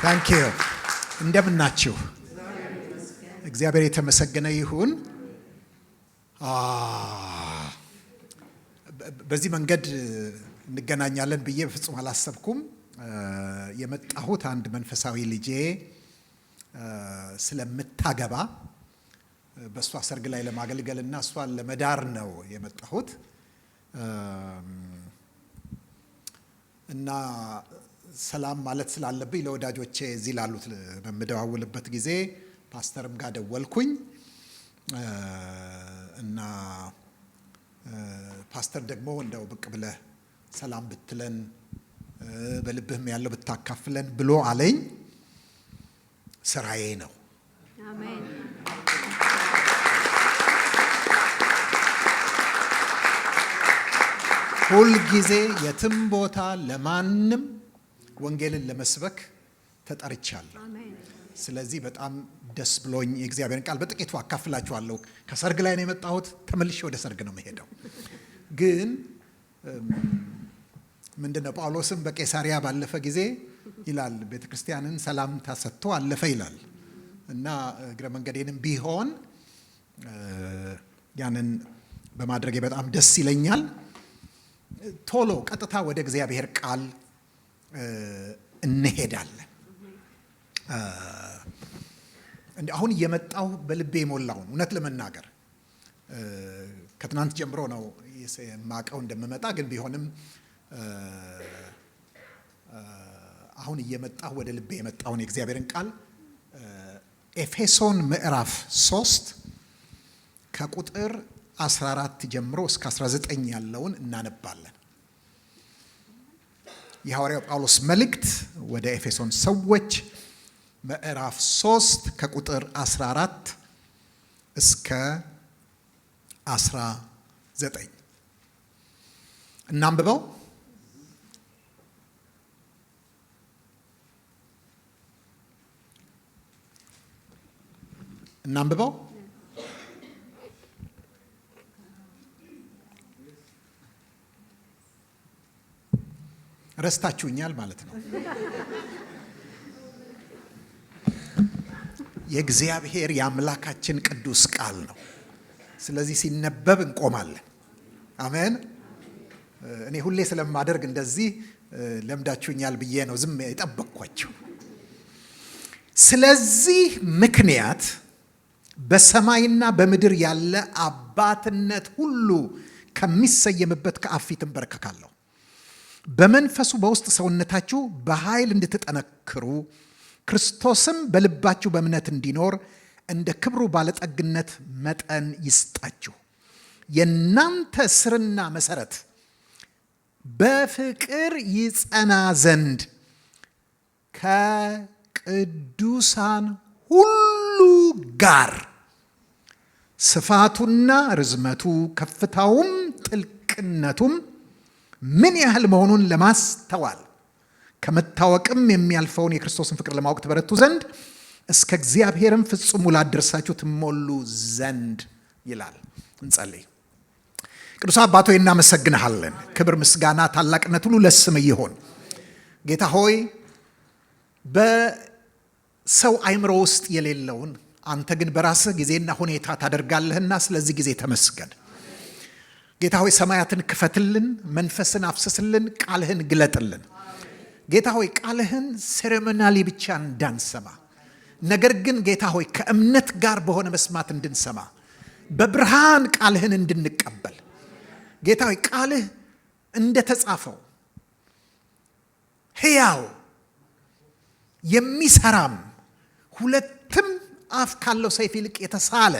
Thank you። እንደምናችሁ? እግዚአብሔር የተመሰገነ ይሁን። በዚህ መንገድ እንገናኛለን ብዬ በፍጹም አላሰብኩም። የመጣሁት አንድ መንፈሳዊ ልጄ ስለምታገባ በእሷ ሰርግ ላይ ለማገልገል እና እሷን ለመዳር ነው የመጣሁት። እና ሰላም ማለት ስላለብኝ ለወዳጆቼ እዚህ ላሉት በምደዋውልበት ጊዜ ፓስተርም ጋር ደወልኩኝ እና ፓስተር ደግሞ እንደው ብቅ ብለህ ሰላም ብትለን፣ በልብህም ያለው ብታካፍለን ብሎ አለኝ። ስራዬ ነው። አሜን። ሁልጊዜ የትም ቦታ ለማንም ወንጌልን ለመስበክ ተጠርቻለሁ። አሜን። ስለዚህ በጣም ደስ ብሎኝ የእግዚአብሔርን ቃል በጥቂቱ አካፍላችኋለሁ። ከሰርግ ላይ ነው የመጣሁት፣ ተመልሼ ወደ ሰርግ ነው የምሄደው። ግን ምንድን ነው፣ ጳውሎስም በቄሳሪያ ባለፈ ጊዜ ይላል ቤተ ክርስቲያንን ሰላምታ ሰጥቶ አለፈ ይላል። እና እግረ መንገዴንም ቢሆን ያንን በማድረጌ በጣም ደስ ይለኛል። ቶሎ ቀጥታ ወደ እግዚአብሔር ቃል እንሄዳለን። አሁን እየመጣሁ በልቤ የሞላውን፣ እውነት ለመናገር ከትናንት ጀምሮ ነው የማውቀው እንደምመጣ፣ ግን ቢሆንም አሁን እየመጣሁ ወደ ልቤ የመጣውን የእግዚአብሔርን ቃል ኤፌሶን ምዕራፍ 3 ከቁጥር 14 ጀምሮ እስከ 19 ያለውን እናነባለን። የሐዋርያው ጳውሎስ መልእክት ወደ ኤፌሶን ሰዎች ምዕራፍ 3 ከቁጥር 14 እስከ 19 እናንብበው። እናንብበው። ረስታችሁኛል ማለት ነው። የእግዚአብሔር የአምላካችን ቅዱስ ቃል ነው። ስለዚህ ሲነበብ እንቆማለን። አሜን። እኔ ሁሌ ስለማደርግ እንደዚህ ለምዳችሁኛል ብዬ ነው ዝም የጠበቅኳቸው። ስለዚህ ምክንያት በሰማይና በምድር ያለ አባትነት ሁሉ ከሚሰየምበት ከአብ ፊት እንበረከካለሁ። በመንፈሱ በውስጥ ሰውነታችሁ በኃይል እንድትጠነክሩ፣ ክርስቶስም በልባችሁ በእምነት እንዲኖር እንደ ክብሩ ባለጠግነት መጠን ይስጣችሁ። የናንተ ስርና መሰረት በፍቅር ይጸና ዘንድ ከቅዱሳን ሁሉ ጋር ስፋቱና ርዝመቱ ከፍታውም ጥልቅነቱም ምን ያህል መሆኑን ለማስተዋል ከመታወቅም የሚያልፈውን የክርስቶስን ፍቅር ለማወቅ ትበረቱ ዘንድ እስከ እግዚአብሔርም ፍጹም ሙላት ደርሳችሁ ትሞሉ ዘንድ ይላል። እንጸልይ። ቅዱስ አባት ሆይ እናመሰግንሃለን። ክብር፣ ምስጋና፣ ታላቅነት ሁሉ ለስምህ ይሁን። ጌታ ሆይ፣ በሰው አይምሮ ውስጥ የሌለውን አንተ ግን በራስህ ጊዜና ሁኔታ ታደርጋለህና ስለዚህ ጊዜ ተመስገን። ጌታ ሆይ፣ ሰማያትን ክፈትልን፣ መንፈስን አፍስስልን፣ ቃልህን ግለጥልን። ጌታ ሆይ፣ ቃልህን ceremonially ብቻ እንዳንሰማ፣ ነገር ግን ጌታ ሆይ ከእምነት ጋር በሆነ መስማት እንድንሰማ፣ በብርሃን ቃልህን እንድንቀበል፣ ጌታ ሆይ ቃልህ እንደተጻፈው ሕያው የሚሰራም ሁለትም አፍ ካለው ሰይፍ ይልቅ የተሳለ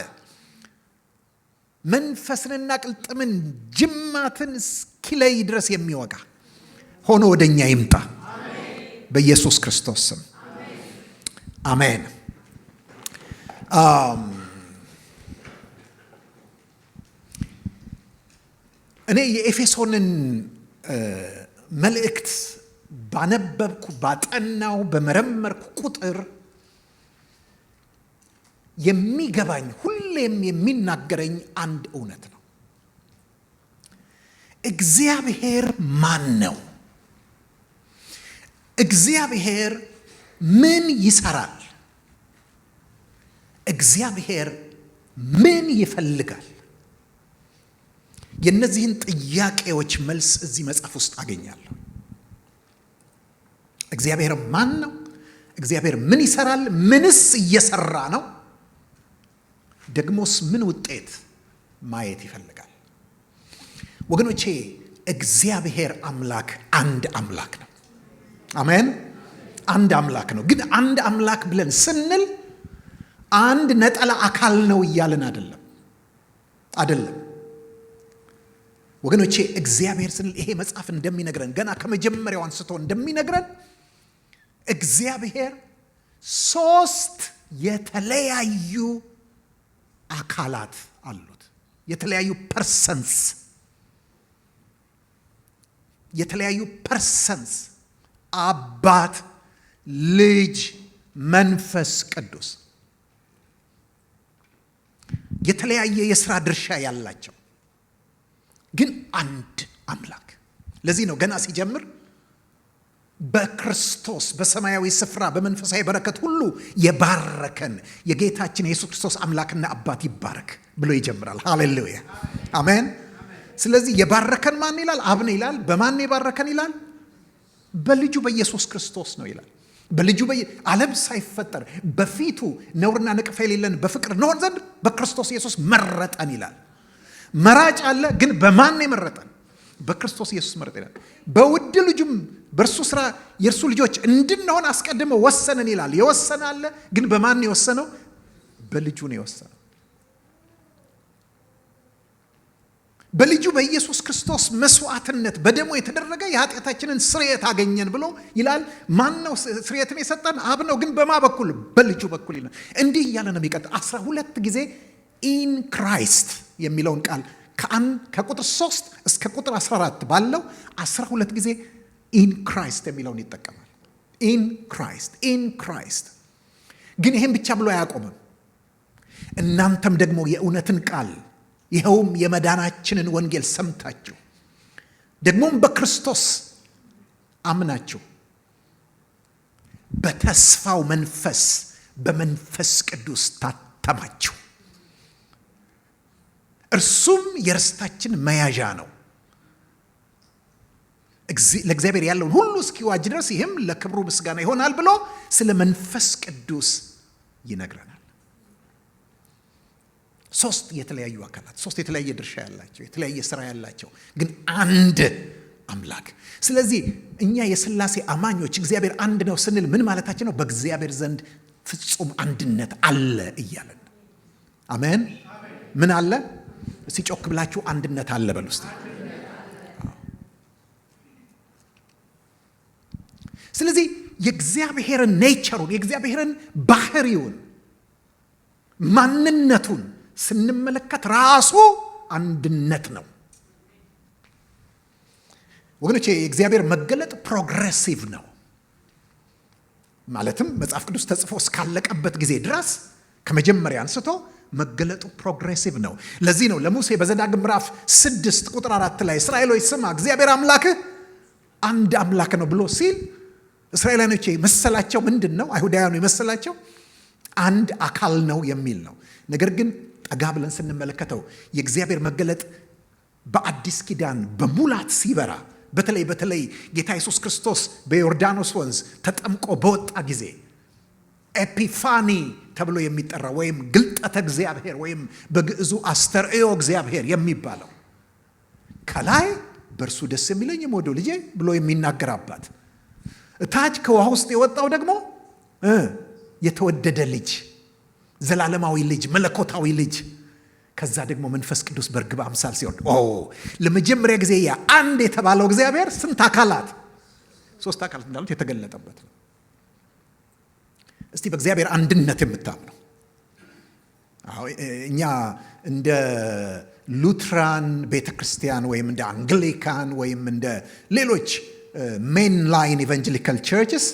መንፈስንና ቅልጥምን ጅማትን እስኪለይ ድረስ የሚወጋ ሆኖ ወደኛ ይምጣ። በኢየሱስ ክርስቶስ ስም አሜን። እኔ የኤፌሶንን መልእክት ባነበብኩ፣ ባጠናው፣ በመረመርኩ ቁጥር የሚገባኝ፣ ሁሌም የሚናገረኝ አንድ እውነት ነው። እግዚአብሔር ማን ነው? እግዚአብሔር ምን ይሰራል? እግዚአብሔር ምን ይፈልጋል? የእነዚህን ጥያቄዎች መልስ እዚህ መጽሐፍ ውስጥ አገኛለሁ። እግዚአብሔር ማን ነው? እግዚአብሔር ምን ይሰራል? ምንስ እየሰራ ነው? ደግሞስ ምን ውጤት ማየት ይፈልጋል? ወገኖቼ፣ እግዚአብሔር አምላክ አንድ አምላክ ነው። አሜን። አንድ አምላክ ነው። ግን አንድ አምላክ ብለን ስንል አንድ ነጠላ አካል ነው እያልን አይደለም፣ አይደለም። ወገኖቼ፣ እግዚአብሔር ስንል ይሄ መጽሐፍ እንደሚነግረን፣ ገና ከመጀመሪያው አንስቶ እንደሚነግረን፣ እግዚአብሔር ሶስት የተለያዩ አካላት አሉት። የተለያዩ persons፣ የተለያዩ persons፣ አባት፣ ልጅ፣ መንፈስ ቅዱስ፣ የተለያየ የስራ ድርሻ ያላቸው ግን አንድ አምላክ። ለዚህ ነው ገና ሲጀምር በክርስቶስ በሰማያዊ ስፍራ በመንፈሳዊ በረከት ሁሉ የባረከን የጌታችን የኢየሱስ ክርስቶስ አምላክና አባት ይባረክ ብሎ ይጀምራል። ሃሌሉያ፣ አሜን። ስለዚህ የባረከን ማን ይላል? አብ ነው ይላል። በማን የባረከን ይላል? በልጁ በኢየሱስ ክርስቶስ ነው ይላል። በልጁ ዓለም ሳይፈጠር በፊቱ ነውርና ነቀፋ የሌለን በፍቅር እንሆን ዘንድ በክርስቶስ ኢየሱስ መረጠን ይላል። መራጭ አለ፣ ግን በማን የመረጠን? በክርስቶስ ኢየሱስ መረጠን ይላል። በውድ ልጁም በእርሱ ስራ የእርሱ ልጆች እንድንሆን አስቀድሞ ወሰነን ይላል። የወሰነ አለ፣ ግን በማን የወሰነው? በልጁ ነው የወሰነው። በልጁ በኢየሱስ ክርስቶስ መስዋዕትነት በደሙ የተደረገ የኃጢአታችንን ስርየት አገኘን ብሎ ይላል። ማን ነው ስርየትን የሰጠን? አብ ነው። ግን በማ በኩል? በልጁ በኩል ይላል። እንዲህ እያለ ነው የሚቀጥል። 12 ጊዜ in Christ የሚለውን ቃል ከቁጥር 3 እስከ ቁጥር 14 ባለው 12 ጊዜ in Christ የሚለውን ይጠቀማል። In Christ፣ in Christ። ግን ይሄን ብቻ ብሎ አያቆምም። እናንተም ደግሞ የእውነትን ቃል፣ ይኸውም የመዳናችንን ወንጌል ሰምታችሁ ደግሞም በክርስቶስ አምናችሁ በተስፋው መንፈስ በመንፈስ ቅዱስ ታተማችሁ። እርሱም የርስታችን መያዣ ነው ለእግዚአብሔር ያለውን ሁሉ እስኪዋጅ ድረስ፣ ይህም ለክብሩ ምስጋና ይሆናል ብሎ ስለ መንፈስ ቅዱስ ይነግረናል። ሶስት የተለያዩ አካላት፣ ሶስት የተለያየ ድርሻ ያላቸው፣ የተለያየ ስራ ያላቸው ግን አንድ አምላክ። ስለዚህ እኛ የስላሴ አማኞች እግዚአብሔር አንድ ነው ስንል ምን ማለታችን ነው? በእግዚአብሔር ዘንድ ፍጹም አንድነት አለ እያለን። አሜን። ምን አለ? እስቲ ጮክ ብላችሁ አንድነት አለ በሉ እስቲ። ስለዚህ የእግዚአብሔርን nature ኡን፣ የእግዚአብሔርን ባህሪውን፣ ማንነቱን ስንመለከት ራሱ አንድነት ነው። ወገኖቼ፣ የእግዚአብሔር መገለጥ progressive ነው። ማለትም መጽሐፍ ቅዱስ ተጽፎ እስካለቀበት ጊዜ ድረስ ከመጀመሪያ አንስቶ መገለጡ progressive ነው። ለዚህ ነው ለሙሴ በዘዳግም ምዕራፍ 6 ቁጥር 4 ላይ "እስራኤል ሆይ ስማ፣ እግዚአብሔር አምላክህ አንድ አምላክ ነው" ብሎ ሲል እስራኤላኖች የመሰላቸው ምንድን ነው? አይሁዳውያኑ የመሰላቸው አንድ አካል ነው የሚል ነው። ነገር ግን ጠጋ ብለን ስንመለከተው የእግዚአብሔር መገለጥ በአዲስ ኪዳን በሙላት ሲበራ፣ በተለይ በተለይ ጌታ ኢየሱስ ክርስቶስ በዮርዳኖስ ወንዝ ተጠምቆ በወጣ ጊዜ epiphany ተብሎ የሚጠራ ወይም ግልጠተ እግዚአብሔር ወይም በግዕዙ አስተርእዮ እግዚአብሔር የሚባለው፣ ከላይ "በእርሱ ደስ የሚለኝ የምወደው ልጄ" ብሎ የሚናገር አባት፣ እታች ከውሃ ውስጥ የወጣው ደግሞ የተወደደ ልጅ፣ ዘላለማዊ ልጅ፣ መለኮታዊ ልጅ፣ ከዛ ደግሞ መንፈስ ቅዱስ በእርግብ አምሳል ሲወርድ፣ ኦ፣ ለመጀመሪያ ጊዜ ያ አንድ የተባለው እግዚአብሔር ስንት አካላት፣ ሶስት አካላት እንዳሉት የተገለጠበት ነው። እስቲ በእግዚአብሔር አንድነት የምታምኑ? እኛ እንደ ሉትራን ቤተ ክርስቲያን ወይም እንደ አንግሊካን ወይም እንደ ሌሎች mainline evangelical churches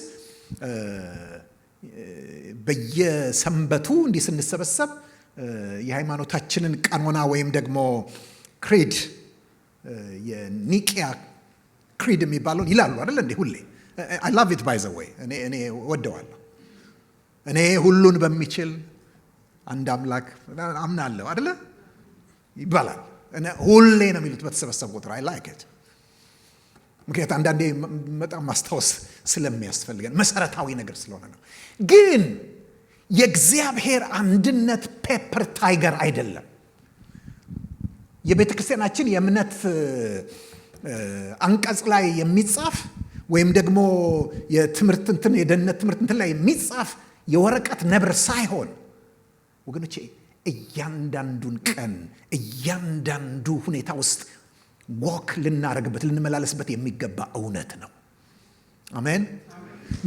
በየሰንበቱ እንዲህ ስንሰበሰብ የሃይማኖታችንን ቀኖና ወይም ደግሞ creed፣ የኒቅያ creed የሚባለውን ይላሉ አይደል እንዴ? ሁሌ I love it by the way፣ እኔ ወደዋለሁ። እኔ ሁሉን በሚችል አንድ አምላክ አምናለሁ አይደለ ይባላል። ሁሌ ነው የሚሉት በተሰበሰቡ ቁጥር። I like it፣ ምክንያት አንዳንዴ በጣም ማስታወስ ስለሚያስፈልገን መሰረታዊ ነገር ስለሆነ ነው። ግን የእግዚአብሔር አንድነት paper tiger አይደለም። የቤተ ክርስቲያናችን የእምነት አንቀጽ ላይ የሚጻፍ ወይም ደግሞ የትምህርት እንትን የደህንነት ትምህርት እንትን ላይ የሚጻፍ የወረቀት ነብር ሳይሆን ወገኖቼ እያንዳንዱን ቀን እያንዳንዱ ሁኔታ ውስጥ walk ልናረግበት ልንመላለስበት የሚገባ እውነት ነው። አሜን።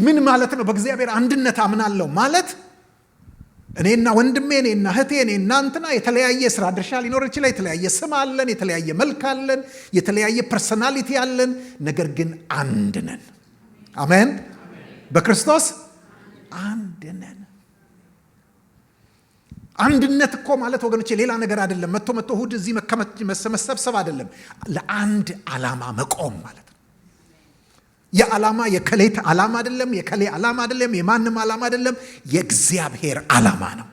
ምን ማለት ነው? በእግዚአብሔር አንድነት አምናለሁ ማለት እኔና ወንድሜ፣ እኔና እህቴ፣ እኔና እንትና የተለያየ ስራ ድርሻ ሊኖር ይችላል። የተለያየ ስም አለን፣ የተለያየ መልክ አለን፣ የተለያየ personality አለን። ነገር ግን አንድ ነን። አሜን። በክርስቶስ አንድ ነን። አንድነት እኮ ማለት ወገኖቼ ሌላ ነገር አይደለም። መቶ መቶ እሑድ እዚህ መሰብሰብ አይደለም። ለአንድ ዓላማ መቆም ማለት ነው። የዓላማ የከሌት ዓላማ አይደለም፣ የከሌ ዓላማ አይደለም፣ የማንም ዓላማ አይደለም። የእግዚአብሔር ዓላማ ነው።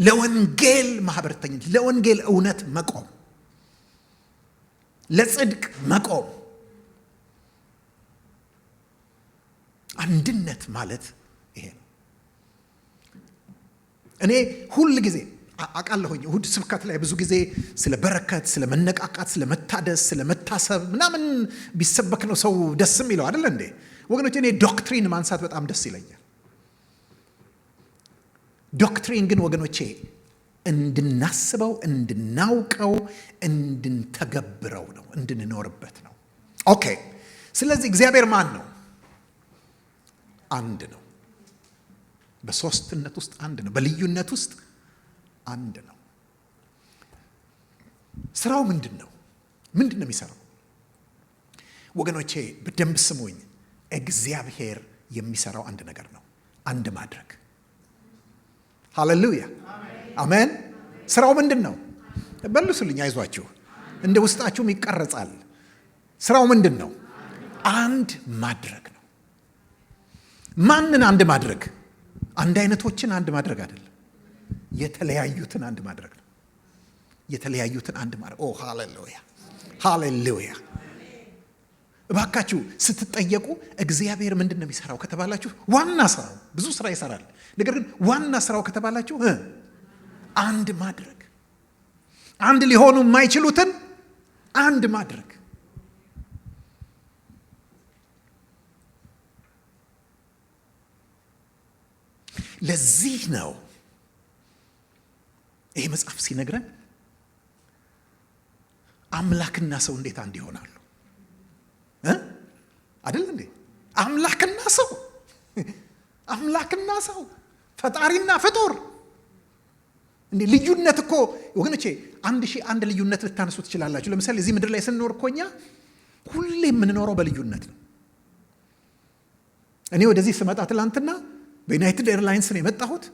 ለወንጌል ማህበርተኝነት፣ ለወንጌል እውነት መቆም፣ ለጽድቅ መቆም። አንድነት ማለት ይሄ ነው። እኔ ሁል ጊዜ አውቃለሁኝ እሁድ ስብከት ላይ ብዙ ጊዜ ስለ በረከት፣ ስለ መነቃቃት፣ ስለ መታደስ፣ ስለ መታሰብ ምናምን ቢሰበክ ነው ሰው ደስ የሚለው አይደለ እንዴ? ወገኖች እኔ doctrine ማንሳት በጣም ደስ ይለኛል። Doctrine ግን ወገኖቼ እንድናስበው፣ እንድናውቀው፣ እንድንተገብረው ነው፣ እንድንኖርበት ነው። Okay። ስለዚህ እግዚአብሔር ማን ነው? አንድ ነው። በሶስትነት ውስጥ አንድ ነው። በልዩነት ውስጥ አንድ ነው። ስራው ምንድን ነው? ምንድን ነው የሚሰራው? ወገኖቼ በደንብ ስሙኝ። እግዚአብሔር የሚሰራው አንድ ነገር ነው፣ አንድ ማድረግ። ሃሌሉያ አሜን። ስራው ምንድን ነው? በልሱልኝ፣ አይዟችሁ፣ እንደ ውስጣችሁም ይቀረጻል። ስራው ምንድን ነው? አንድ ማድረግ ነው። ማንን አንድ ማድረግ? አንድ አይነቶችን አንድ ማድረግ አይደለም፣ የተለያዩትን አንድ ማድረግ ነው። የተለያዩትን አንድ ማድረግ። ኦ ሃሌሉያ ሃሌሉያ። እባካችሁ ስትጠየቁ እግዚአብሔር ምንድን ነው የሚሰራው ከተባላችሁ፣ ዋና ስራው፣ ብዙ ስራ ይሰራል፣ ነገር ግን ዋና ስራው ከተባላችሁ አንድ ማድረግ፣ አንድ ሊሆኑ የማይችሉትን አንድ ማድረግ። ለዚህ ነው ይሄ መጽሐፍ ሲነግረን አምላክና ሰው እንዴት አንድ ይሆናሉ? አይደል እንዴ? አምላክና ሰው፣ አምላክና ሰው፣ ፈጣሪና ፍጡር እንዴ! ልዩነት እኮ ወገኖቼ 1001 ልዩነት ልታነሱ ትችላላችሁ። ለምሳሌ እዚህ ምድር ላይ ስንኖር እኮ እኛ ሁሌ የምንኖረው በልዩነት ነው። እኔ ወደዚህ ስመጣ ትላንትና በ United Airlines ነው የመጣሁት።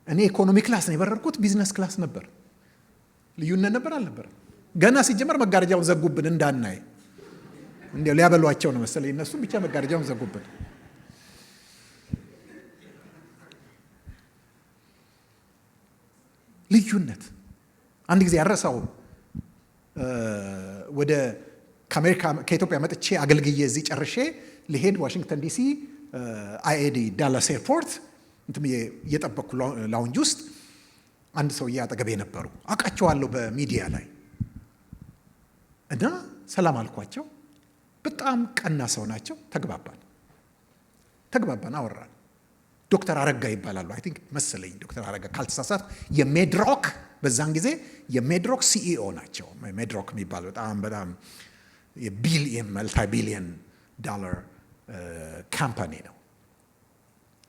እኔ economy class ነው የበረርኩት፣ business class ነበር። ልዩነት ነበር አልነበረም? ገና ሲጀመር መጋረጃውን ዘጉብን እንዳናይ። እንዲያው ሊያበሏቸው ነው መሰለኝ እነሱም ብቻ መጋረጃውን ዘጉብን። ልዩነት አንድ ጊዜ አልረሳውም። ወደ ከአሜሪካ ከኢትዮጵያ መጥቼ አገልግዬ እዚህ ጨርሼ ልሄድ ዋሽንግተን ዲሲ IAD ዳላስ airport እንትን እየጠበቅኩ lounge ውስጥ አንድ ሰውዬ አጠገቤ ነበሩ። አውቃቸዋለሁ በሚዲያ ላይ እና ሰላም አልኳቸው። በጣም ቀና ሰው ናቸው። ተግባባን ተግባባን፣ አወራን። ዶክተር አረጋ ይባላሉ። I think መሰለኝ ዶክተር አረጋ ካልተሳሳትኩ የሜድሮክ በዛን ጊዜ የሜድሮክ CEO ናቸው። ሜድሮክ የሚባል በጣም በጣም የ billion multi billion dollar company ነው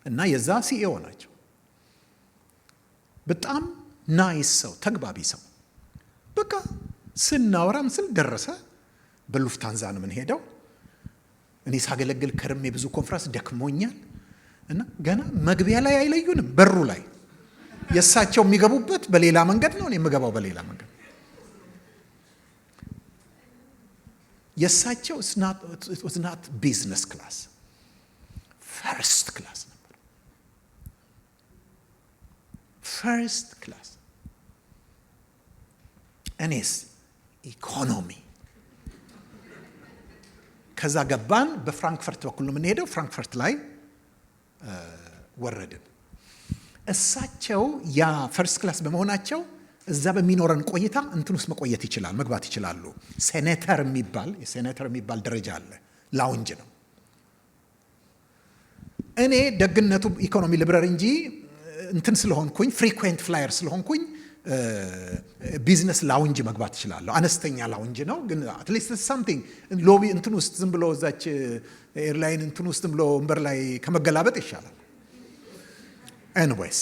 እና የዛ CEO ናቸው። በጣም nice ሰው፣ ተግባቢ ሰው። በቃ ስናወራ ምስል ደረሰ። በሉፍታንዛ ነው የምንሄደው። እኔ ሳገለግል ከርሜ ብዙ ኮንፈረንስ ደክሞኛል እና ገና መግቢያ ላይ አይለዩንም። በሩ ላይ የእሳቸው የሚገቡበት በሌላ መንገድ ነው፣ እኔ የምገባው በሌላ መንገድ። የእሳቸው not business class፣ first class ነበር። First class። እኔስ ኢኮኖሚ። ከዛ ገባን። በፍራንክፈርት በኩል ነው የምንሄደው። ፍራንክፈርት ላይ ወረድን። እሳቸው ያ first class በመሆናቸው እዛ በሚኖረን ቆይታ እንትን ውስጥ መቆየት ይችላል፣ መግባት ይችላሉ። ሴኔተር የሚባል፣ የሴኔተር የሚባል ደረጃ አለ፣ lounge ነው። እኔ ደግነቱ ኢኮኖሚ ልብረር እንጂ እንትን ስለሆንኩኝ፣ frequent flyer ስለሆንኩኝ business lounge መግባት እችላለሁ። አነስተኛ lounge ነው ግን at least something። Lobby እንትን ውስጥ ዝም ብሎ፣ እዛች airline እንትን ውስጥ ዝም ብሎ ወንበር ላይ ከመገላበጥ ይሻላል። Anyways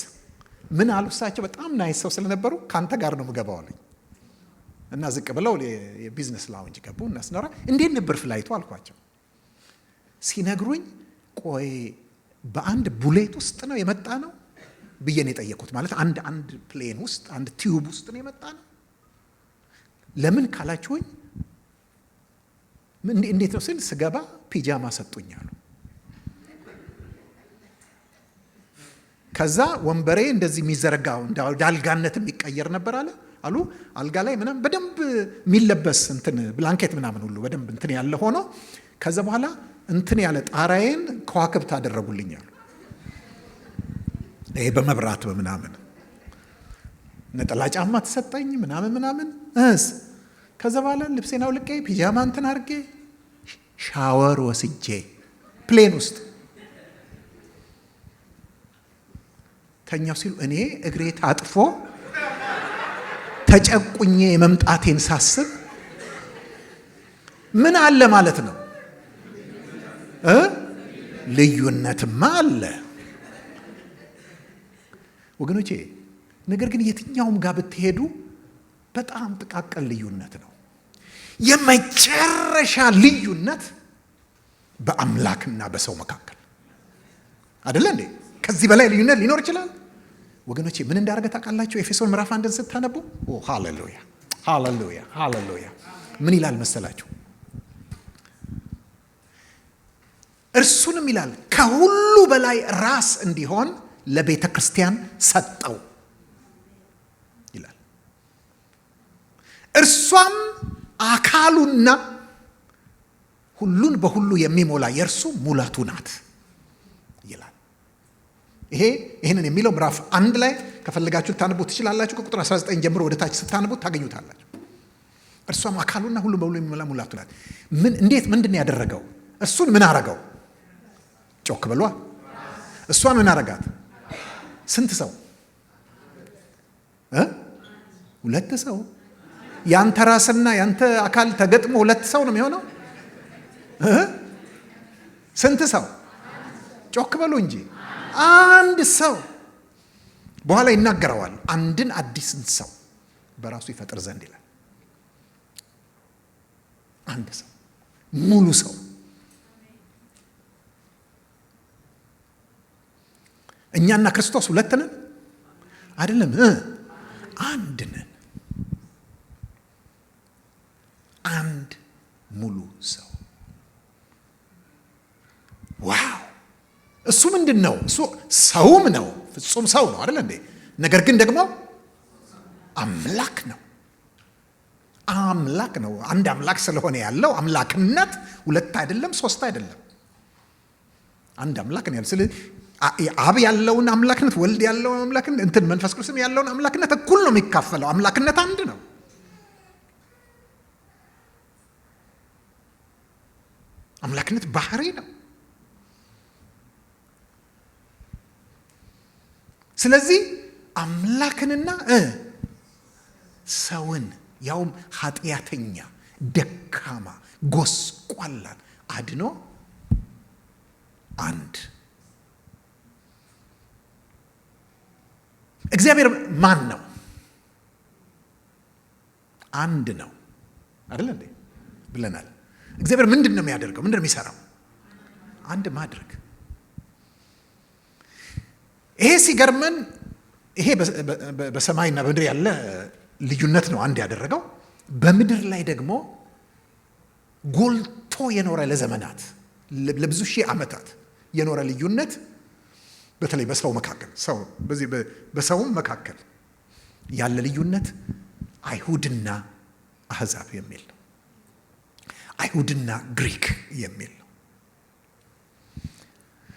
ምን አሉ እሳቸው፣ በጣም nice ሰው ስለነበሩ ከአንተ ጋር ነው የምገባው አሉኝ እና ዝቅ ብለው የ business lounge ገቡ እና ስናወራ እንዴት ነበር flight ኡ አልኳቸው። ሲነግሩኝ ቆይ በአንድ bullet ውስጥ ነው የመጣነው ብዬ ነው የጠየኩት። ማለት አንድ plane ውስጥ፣ አንድ tube ውስጥ ነው የመጣነው። ለምን ካላችሁኝ እንዴት ነው ስል ስገባ ፒጃማ ሰጡኝ አሉ። ከዛ ወንበሬ እንደዚህ የሚዘረጋው እንደ አልጋነት የሚቀየር ነበር አሉ። አልጋ ላይ ምናምን በደንብ የሚለበስ እንትን blanket ምናምን ሁሉ በደንብ እንትን ያለ ሆኖ፣ ከዛ በኋላ እንትን ያለ ጣራዬን ከዋክብት አደረጉልኝ አሉ። ይሄ በመብራት በምናምን ነጠላ ጫማ ተሰጠኝ ምናምን ምናምን እስ ከዛ በኋላ ልብሴን አውልቄ ፒጃማ እንትን አድርጌ ሻወር ወስጄ plane ውስጥ ተኛው ሲሉ እኔ እግሬ ታጥፎ ተጨቁኜ የመምጣቴን ሳስብ ምን አለ ማለት ነው እ ልዩነትማ አለ ወገኖቼ። ነገር ግን የትኛውም ጋር ብትሄዱ በጣም ጥቃቅን ልዩነት ነው። የመጨረሻ ልዩነት በአምላክና በሰው መካከል አደለ እንዴ? ከዚህ በላይ ልዩነት ሊኖር ይችላል? ወገኖቼ፣ ምን እንዳደረገ ታውቃላችሁ? ኤፌሶን ምዕራፍ 1ን ስታነቡ፣ ሃሌሉያ፣ ሃሌሉያ፣ ሃሌሉያ፣ ምን ይላል መሰላችሁ? እርሱንም ይላል ከሁሉ በላይ ራስ እንዲሆን ለቤተ ክርስቲያን ሰጠው ይላል። እርሷም አካሉና ሁሉን በሁሉ የሚሞላ የእርሱ ሙላቱ ናት ይላል። ይህንን የሚለው ምዕራፍ 1 ላይ ከፈለጋችሁ ልታነቡ ትችላላችሁ። ከቁጥር 19 ጀምሮ ወደ ታች ስታነቡት ታገኙታላችሁ። እርሷም አካሉና ሁሉን በሁሉ የሚሞላ ሙላቱ ናት። ምን እንዴት ምንድን ነው ያደረገው? እሱን ምን አረገው? ጮክ በሏ። እሷን ምን አረጋት? ስንት ሰው እ? ሁለት ሰው። ያንተ ራስና ያንተ አካል ተገጥሞ ሁለት ሰው ነው የሚሆነው እ? ስንት ሰው? ጮክ በሉ እንጂ። አንድ ሰው። በኋላ ይናገረዋል። አንድን አዲስን ሰው በራሱ ይፈጥር ዘንድ ይላል። አንድ ሰው፣ ሙሉ ሰው። እኛና ክርስቶስ ሁለት ነን አይደለም እ፣ አንድ ነን። አንድ ሙሉ ሰው። Wow! እሱ ምንድን ነው? እሱ ሰውም ነው፣ ፍጹም ሰው ነው አይደል እንዴ? ነገር ግን ደግሞ አምላክ ነው። አምላክ ነው። አንድ አምላክ ስለሆነ ያለው አምላክነት ሁለት አይደለም፣ ሶስት አይደለም። አንድ አምላክ ነው ያለው። ስለዚህ አብ ያለውን አምላክነት፣ ወልድ ያለውን አምላክነት፣ እንትን መንፈስ ቅዱስም ያለውን አምላክነት እኩል ነው የሚካፈለው። አምላክነት አንድ ነው። አምላክነት ባህሪ ነው። ስለዚህ አምላክንና ሰውን፣ ያውም ኃጢአተኛ፣ ደካማ፣ ጎስቋላን አድኖ አንድ። እግዚአብሔር ማን ነው? አንድ ነው አይደል እንዴ ብለናል። እግዚአብሔር ምንድን ነው የሚያደርገው? ምንድን ነው የሚሰራው? አንድ ማድረግ። ይሄ ሲገርመን ይሄ በሰማይና በምድር ያለ ልዩነት ነው አንድ ያደረገው። በምድር ላይ ደግሞ ጎልቶ የኖረ ለዘመናት ለብዙ ሺህ ዓመታት የኖረ ልዩነት በተለይ በሰው መካከል ሰው በዚህ በሰውም መካከል ያለ ልዩነት አይሁድና አህዛብ የሚል ነው። አይሁድና ግሪክ የሚል ነው።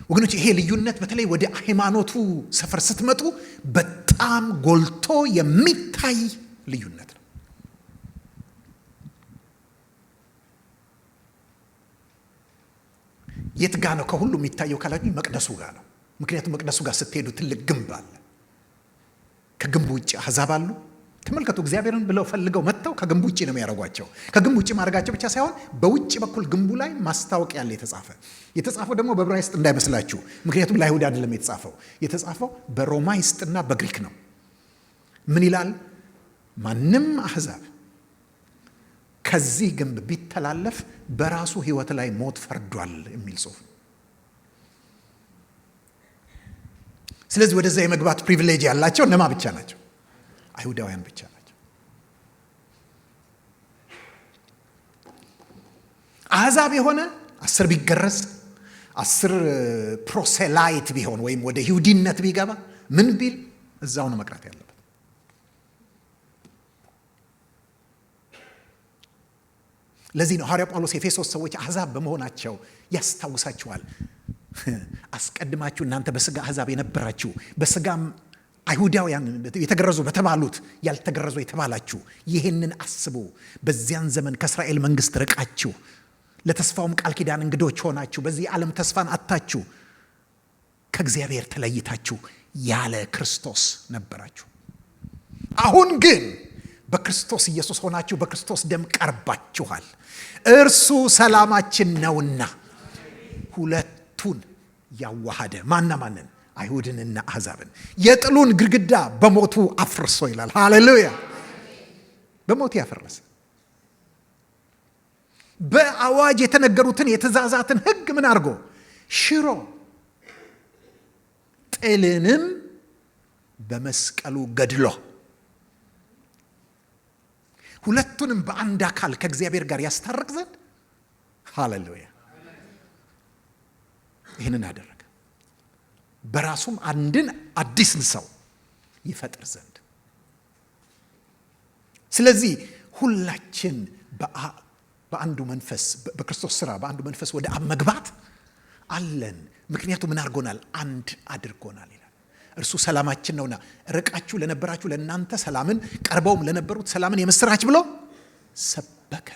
ወገኖች ይሄ ልዩነት በተለይ ወደ ሃይማኖቱ ሰፈር ስትመጡ በጣም ጎልቶ የሚታይ ልዩነት ነው። የት ጋ ነው ከሁሉ የሚታየው ካላችሁ መቅደሱ ጋር ነው። ምክንያቱም መቅደሱ ጋር ስትሄዱ ትልቅ ግንብ አለ። ከግንቡ ውጭ አሕዛብ አሉ። ተመልከቱ፣ እግዚአብሔርን ብለው ፈልገው መጥተው ከግንቡ ውጭ ነው የሚያደርጓቸው። ከግንቡ ውጭ ማድረጋቸው ብቻ ሳይሆን በውጭ በኩል ግንቡ ላይ ማስታወቂያ ያለ የተጻፈው ደግሞ በዕብራይስጥ እንዳይመስላችሁ፣ ምክንያቱም ለአይሁድ አይደለም የተጻፈው። የተጻፈው በሮማይስጥና በግሪክ ነው። ምን ይላል? ማንም አሕዛብ ከዚህ ግንብ ቢተላለፍ በራሱ ሕይወት ላይ ሞት ፈርዷል የሚል ጽሑፍ። ስለዚህ ወደዛ የመግባት privilege ያላቸው እነማ ብቻ ናቸው? አይሁዳውያን ብቻ ናቸው። አሕዛብ የሆነ 10 ቢገረዝ 10 proselyte ቢሆን ወይም ወደ ይሁዲነት ቢገባ ምን ቢል እዛው ነው መቅረት ያለበት። ለዚህ ነው ሐዋርያ ጳውሎስ ኤፌሶስ ሰዎች አሕዛብ በመሆናቸው ያስታውሳቸዋል። አስቀድማችሁ እናንተ በስጋ አሕዛብ የነበራችሁ በስጋም አይሁዳውያን የተገረዙ በተባሉት ያልተገረዙ የተባላችሁ ይህንን አስቡ። በዚያን ዘመን ከእስራኤል መንግስት ርቃችሁ ለተስፋውም ቃል ኪዳን እንግዶች ሆናችሁ በዚህ ዓለም ተስፋን አጥታችሁ ከእግዚአብሔር ተለይታችሁ ያለ ክርስቶስ ነበራችሁ። አሁን ግን በክርስቶስ ኢየሱስ ሆናችሁ በክርስቶስ ደም ቀርባችኋል። እርሱ ሰላማችን ነውና ሁለቱን ያዋሃደ ማና ማንን? አይሁድንና አሕዛብን የጥሉን ግድግዳ በሞቱ አፍርሶ ይላል። ሃሌሉያ! በሞቱ ያፈረሰ በአዋጅ የተነገሩትን የትእዛዛትን ሕግ ምን አድርጎ ሽሮ ጥልንም በመስቀሉ ገድሎ ሁለቱንም በአንድ አካል ከእግዚአብሔር ጋር ያስታርቅ ዘንድ ሃሌሉያ! ይህንን አደረገ። በራሱም አንድን አዲስን ሰው ይፈጥር ዘንድ። ስለዚህ ሁላችን በአንዱ መንፈስ በክርስቶስ ስራ በአንዱ መንፈስ ወደ አብ መግባት አለን። ምክንያቱም ምን አድርጎናል? አንድ አድርጎናል ይላል። እርሱ ሰላማችን ነውና ርቃችሁ ለነበራችሁ ለእናንተ ሰላምን ቀርበውም ለነበሩት ሰላምን የምስራች ብሎ ሰበከ።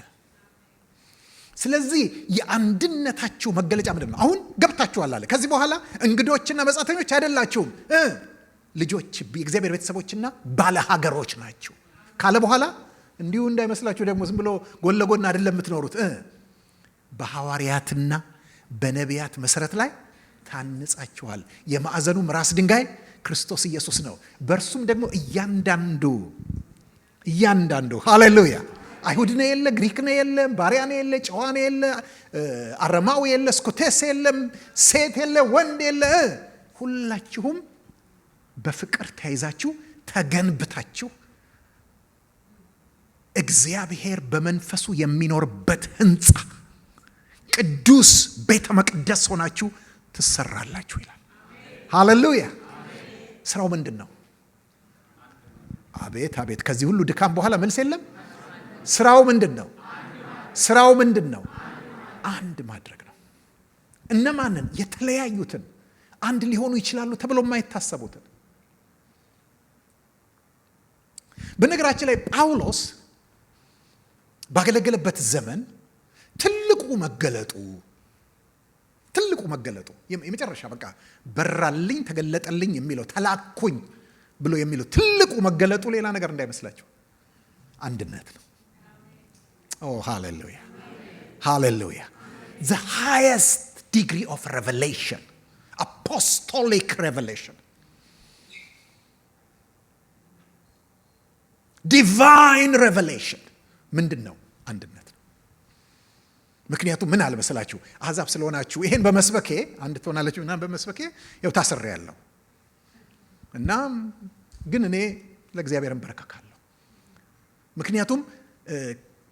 ስለዚህ የአንድነታችሁ መገለጫ ምንድን ነው? አሁን ገብታችኋል አለ። ከዚህ በኋላ እንግዶችና መጻተኞች አይደላችሁም፣ ልጆች የእግዚአብሔር ቤተሰቦችና ባለ ሀገሮች ናችሁ ካለ በኋላ እንዲሁ እንዳይመስላችሁ ደግሞ ዝም ብሎ ጎን ለጎን አይደለም የምትኖሩት፣ በሐዋርያትና በነቢያት መሰረት ላይ ታንጻችኋል። የማዕዘኑም ራስ ድንጋይ ክርስቶስ ኢየሱስ ነው። በእርሱም ደግሞ እያንዳንዱ ሃሌሉያ አይሁድ ነው የለ፣ ግሪክ ነው የለ፣ ባሪያ ነው የለ፣ ጨዋ ነው የለ፣ አረማዊ የለ፣ ስኩቴስ የለም፣ ሴት የለ፣ ወንድ የለ፣ ሁላችሁም በፍቅር ተያይዛችሁ ተገንብታችሁ እግዚአብሔር በመንፈሱ የሚኖርበት ሕንፃ ቅዱስ ቤተ መቅደስ ሆናችሁ ትሰራላችሁ ይላል። ሃሌሉያ! ስራው ምንድን ነው? አቤት አቤት! ከዚህ ሁሉ ድካም በኋላ መልስ የለም። ስራው ምንድን ነው? ስራው ምንድን ነው? አንድ ማድረግ ነው። እነማንን? የተለያዩትን፣ አንድ ሊሆኑ ይችላሉ ተብሎ የማይታሰቡትን። በነገራችን ላይ ጳውሎስ ባገለገለበት ዘመን ትልቁ መገለጡ የመጨረሻ በቃ በራልኝ ተገለጠልኝ የሚለው ተላኩኝ ብሎ የሚለው ትልቁ መገለጡ ሌላ ነገር እንዳይመስላችሁ አንድነት ነው። ኦ ሃሌሉያ ሃሌሉያ! The highest degree of revelation, apostolic revelation, divine revelation ምንድን ነው? አንድነት ነው። ምክንያቱም ምን አለ መሰላችሁ፣ አሕዛብ ስለሆናችሁ ይሄን በመስበኬ አንድ ትሆናላችሁ እና በመስበኬ ያው ታስሬያለሁ እና ግን እኔ ለእግዚአብሔር እንበረከካለሁ። ምክንያቱም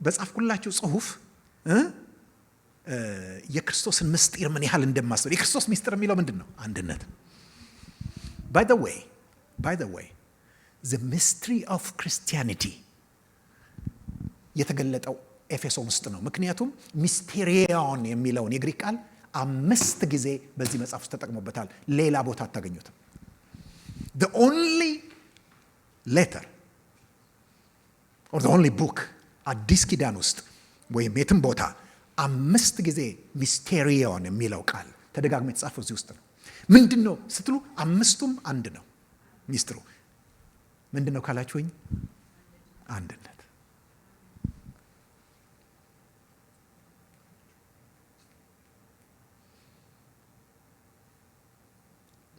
በጻፍኩላችሁ ጽሑፍ የክርስቶስን ምስጢር ምን ያህል እንደማስብ። የክርስቶስ ምስጢር የሚለው ምንድን ነው? አንድነት። By the way, by the way, the mystery of Christianity የተገለጠው ኤፌሶን ውስጥ ነው። ምክንያቱም ሚስቴሪዮን የሚለውን የግሪክ ቃል 5 ጊዜ በዚህ መጽሐፍ ውስጥ ተጠቅሞበታል። ሌላ ቦታ አታገኙትም። The only letter or the only book አዲስ ኪዳን ውስጥ ወይም የትም ቦታ 5 ጊዜ ሚስቴሪዮን የሚለው ቃል ተደጋግሞ የተጻፈው እዚህ ውስጥ ነው። ምንድን ነው ስትሉ 5ቱም አንድ ነው። ሚስጥሩ ምንድን ነው ካላችሁኝ አንድነት።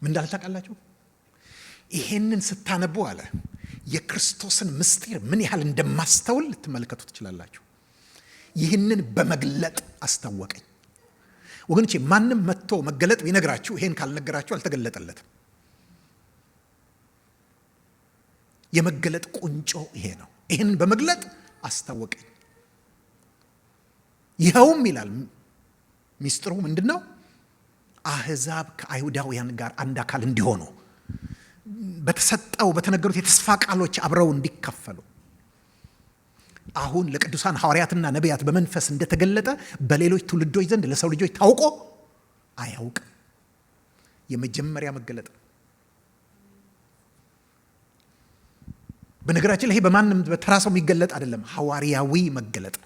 ምን እንዳለ ታውቃላችሁ? ይሄንን ስታነቡ አለ የክርስቶስን ምስጢር ምን ያህል እንደማስተውል ልትመለከቱ ትችላላችሁ። ይህንን በመግለጥ አስታወቀኝ። ወገኖቼ ማንም መጥቶ መገለጥ ቢነግራችሁ ይሄን ካልነገራችሁ አልተገለጠለትም። የመገለጥ ቁንጮ ይሄ ነው። ይህንን በመግለጥ አስታወቀኝ። ይኸውም ይላል ሚስጥሩ ምንድን ነው? አሕዛብ ከአይሁዳውያን ጋር አንድ አካል እንዲሆኑ በተሰጠው በተነገሩት የተስፋ ቃሎች አብረው እንዲካፈሉ አሁን ለቅዱሳን ሐዋርያትና ነቢያት በመንፈስ እንደተገለጠ በሌሎች ትውልዶች ዘንድ ለሰው ልጆች ታውቆ አያውቅም። የመጀመሪያ መገለጥ። በነገራችን ላይ ይሄ በማንም በተራ ሰው የሚገለጥ አይደለም፣ ሐዋርያዊ መገለጥ።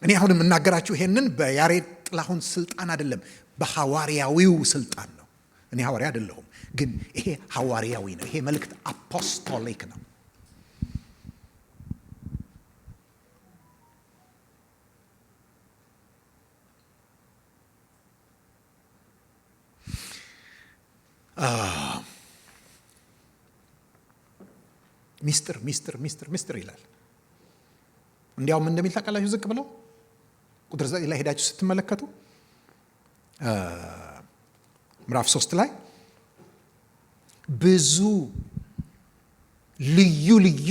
እኔ አሁን የምናገራችሁ ይሄንን በያሬድ ጥላሁን ስልጣን አይደለም፣ በሐዋርያዊው ስልጣን ነው። እኔ ሐዋርያ አይደለሁም፣ ግን ይሄ ሐዋርያዊ ነው። ይሄ መልእክት apostolic ነው። ሚስጥር ሚስጥር ሚስጥር ሚስጥር ይላል። እንዲያውም እንደሚል ታውቃላችሁ፣ ዝቅ ብለው ቁጥር 9 ላይ ሄዳችሁ ስትመለከቱ ምዕራፍ 3 ላይ ብዙ ልዩ ልዩ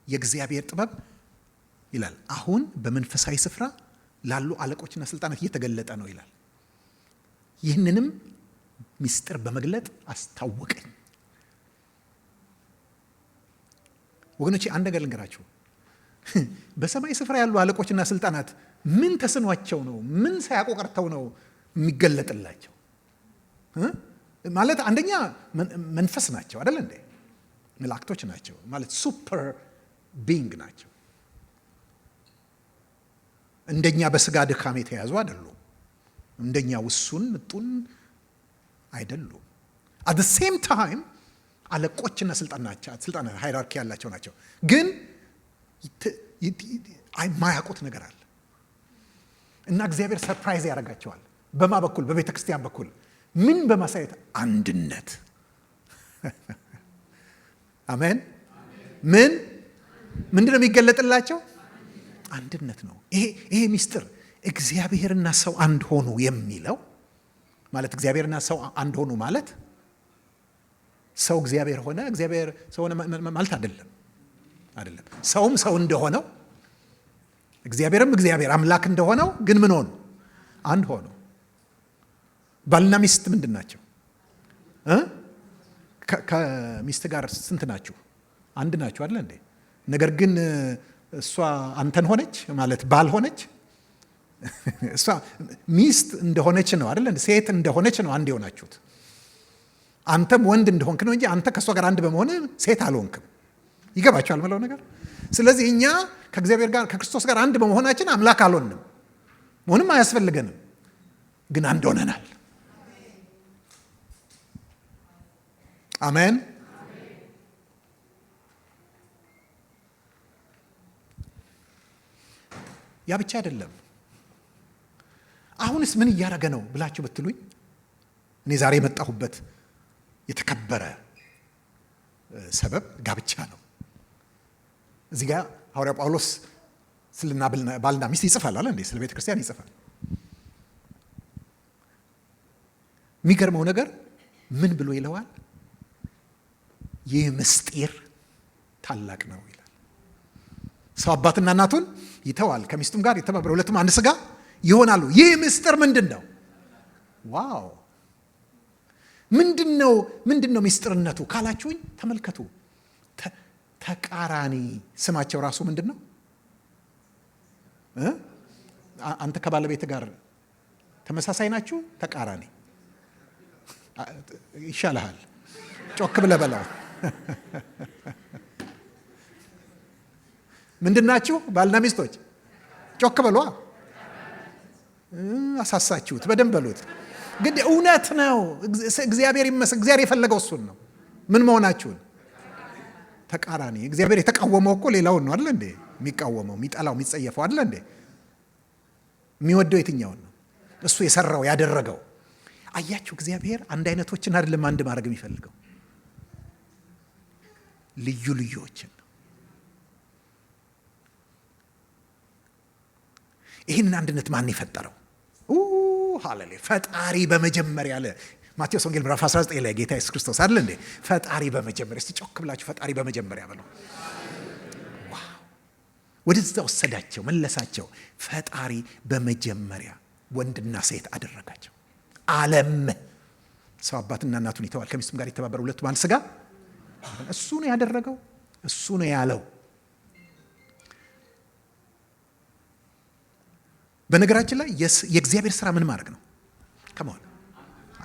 የእግዚአብሔር ጥበብ ይላል አሁን በመንፈሳዊ ስፍራ ላሉ አለቆችና ስልጣናት እየተገለጠ ነው ይላል። ይህንንም ሚስጥር በመግለጥ አስታወቀኝ። ወገኖቼ አንድ ነገር ልንገራችሁ። በሰማይ ስፍራ ያሉ አለቆችና ስልጣናት ምን ተስኗቸው ነው? ምን ሳያውቁ ቀርተው ነው የሚገለጥላቸው? ማለት አንደኛ መንፈስ ናቸው አይደል እንዴ? መላእክቶች ናቸው ማለት super being ናቸው። እንደኛ በስጋ ድካም የተያዙ አይደሉም። እንደኛ ውሱን ምጡን አይደሉም። At the same time አለቆችና ስልጣን hierarchy ያላቸው ናቸው። ግን የማያውቁት ነገር አለ እና እግዚአብሔር surprise ያደርጋቸዋል። በማ በኩል? በቤተ ክርስቲያን በኩል ምን በማሳየት? አንድነት። አሜን። ምን ምንድነው የሚገለጥላቸው? አንድነት ነው። ይሄ ሚስጥር እግዚአብሔርና ሰው አንድ ሆኑ የሚለው ማለት እግዚአብሔርና ሰው አንድ ሆኑ ማለት ሰው እግዚአብሔር ሆነ እግዚአብሔር ሰው ሆነ ማለት አይደለም። አይደለም። ሰውም ሰው እንደሆነው እግዚአብሔርም እግዚአብሔር አምላክ እንደሆነው ግን ምን ሆኑ? አንድ ሆኑ። ባልና ሚስት ምንድን ናቸው? ከሚስት ጋር ስንት ናችሁ? አንድ ናችሁ አይደል እንዴ? ነገር ግን እሷ አንተን ሆነች ማለት ባል ሆነች። እሷ ሚስት እንደሆነች ነው አይደል እንዴ? ሴት እንደሆነች ነው አንድ የሆናችሁት። አንተም ወንድ እንደሆንክ ነው እንጂ አንተ ከእሷ ጋር አንድ በመሆን ሴት አልሆንክም። ይገባችኋል የምለው ነገር? ስለዚህ እኛ ከእግዚአብሔር ጋር ከክርስቶስ ጋር አንድ በመሆናችን አምላክ አልሆንም፣ መሆንም አያስፈልገንም፣ ግን አንድ ሆነናል። አሜን። ያ ብቻ አይደለም። አሁንስ ምን እያደረገ ነው ብላችሁ ብትሉኝ እኔ ዛሬ የመጣሁበት የተከበረ ሰበብ ጋብቻ ነው። እዚህ ጋር ሐዋርያው ጳውሎስ ስለና ባልና ሚስት ይጽፋል አለ እንዴ? ስለ ቤተ ክርስቲያን ይጽፋል። የሚገርመው ነገር ምን ብሎ ይለዋል? ይህ ምስጢር ታላቅ ነው ይላል። ሰው አባትና እናቱን ይተዋል፣ ከሚስቱም ጋር ይተባበራል፣ ሁለቱም አንድ ስጋ ይሆናሉ። ይህ ምስጢር ምንድን ነው? Wow! ምንድን ነው ምስጢርነቱ ካላችሁኝ፣ ተመልከቱ። ተቃራኒ ስማቸው ራሱ ምንድን ነው? አንተ ከባለቤት ጋር ተመሳሳይ ናችሁ? ተቃራኒ ይሻልሃል። ጮክ ብለህ በለው። ምንድን ናችሁ? ባልና ሚስቶች ጮክ በሏ። አሳሳችሁት። በደንብ በሉት። ግን እውነት ነው። እግዚአብሔር ይመስገን። እግዚአብሔር የፈለገው እሱን ነው። ምን መሆናችሁን? ተቃራኒ። እግዚአብሔር የተቃወመው እኮ ሌላውን ነው አይደል እንዴ? የሚቃወመው፣ የሚጠላው፣ የሚጸየፈው አይደል እንዴ? የሚወደው የትኛውን ነው? እሱ የሰራው፣ ያደረገው። አያችሁ፣ እግዚአብሔር አንድ አይነቶችን አይደለም አንድ ማድረግ የሚፈልገው፣ ልዩ ልዩዎችን ነው። ይህንን አንድነት ማን የፈጠረው? ሃሌሉያ! ፈጣሪ በመጀመሪያ አለ። ማቴዎስ ወንጌል ምዕራፍ 19 ላይ ጌታ ኢየሱስ ክርስቶስ አይደል እንዴ? ፈጣሪ በመጀመሪያ። እስቲ ጮክ ብላችሁ ፈጣሪ በመጀመሪያ በሉ። Wow! ወደዛ ወሰዳቸው፣ መለሳቸው። ፈጣሪ በመጀመሪያ ወንድና ሴት አደረጋቸው። አለም ሰው አባትና እናቱን ይተዋል፣ ከሚስቱም ጋር ይተባበራል፣ ሁለቱም አንድ ስጋ። እሱ ነው ያደረገው፣ እሱ ነው ያለው። በነገራችን ላይ የእግዚአብሔር ስራ ምን ማድረግ ነው? Come on፣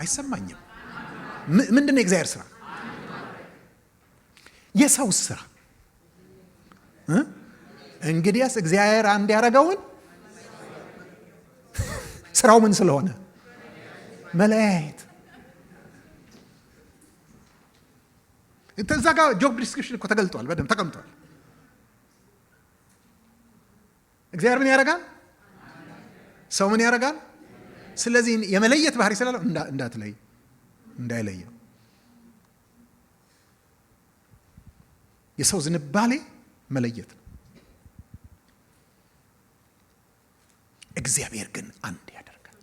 አይሰማኝም። ምንድን ነው የእግዚአብሔር ስራ? የሰው ስራ? እንግዲያስ እግዚአብሔር አንድ ያደረገውን ስራው ምን ስለሆነ? መለያየት። እዛ ጋር job description እኮ ተገልጧል፣ በደንብ ተቀምጧል። እግዚአብሔር ምን ያደርጋል? ሰው ምን ያደርጋል? ስለዚህ የመለየት ባህሪ ስላለው እንዳትለይ፣ እንዳይለየው። የሰው ዝንባሌ መለየት ነው። እግዚአብሔር ግን አንድ ያደርጋል።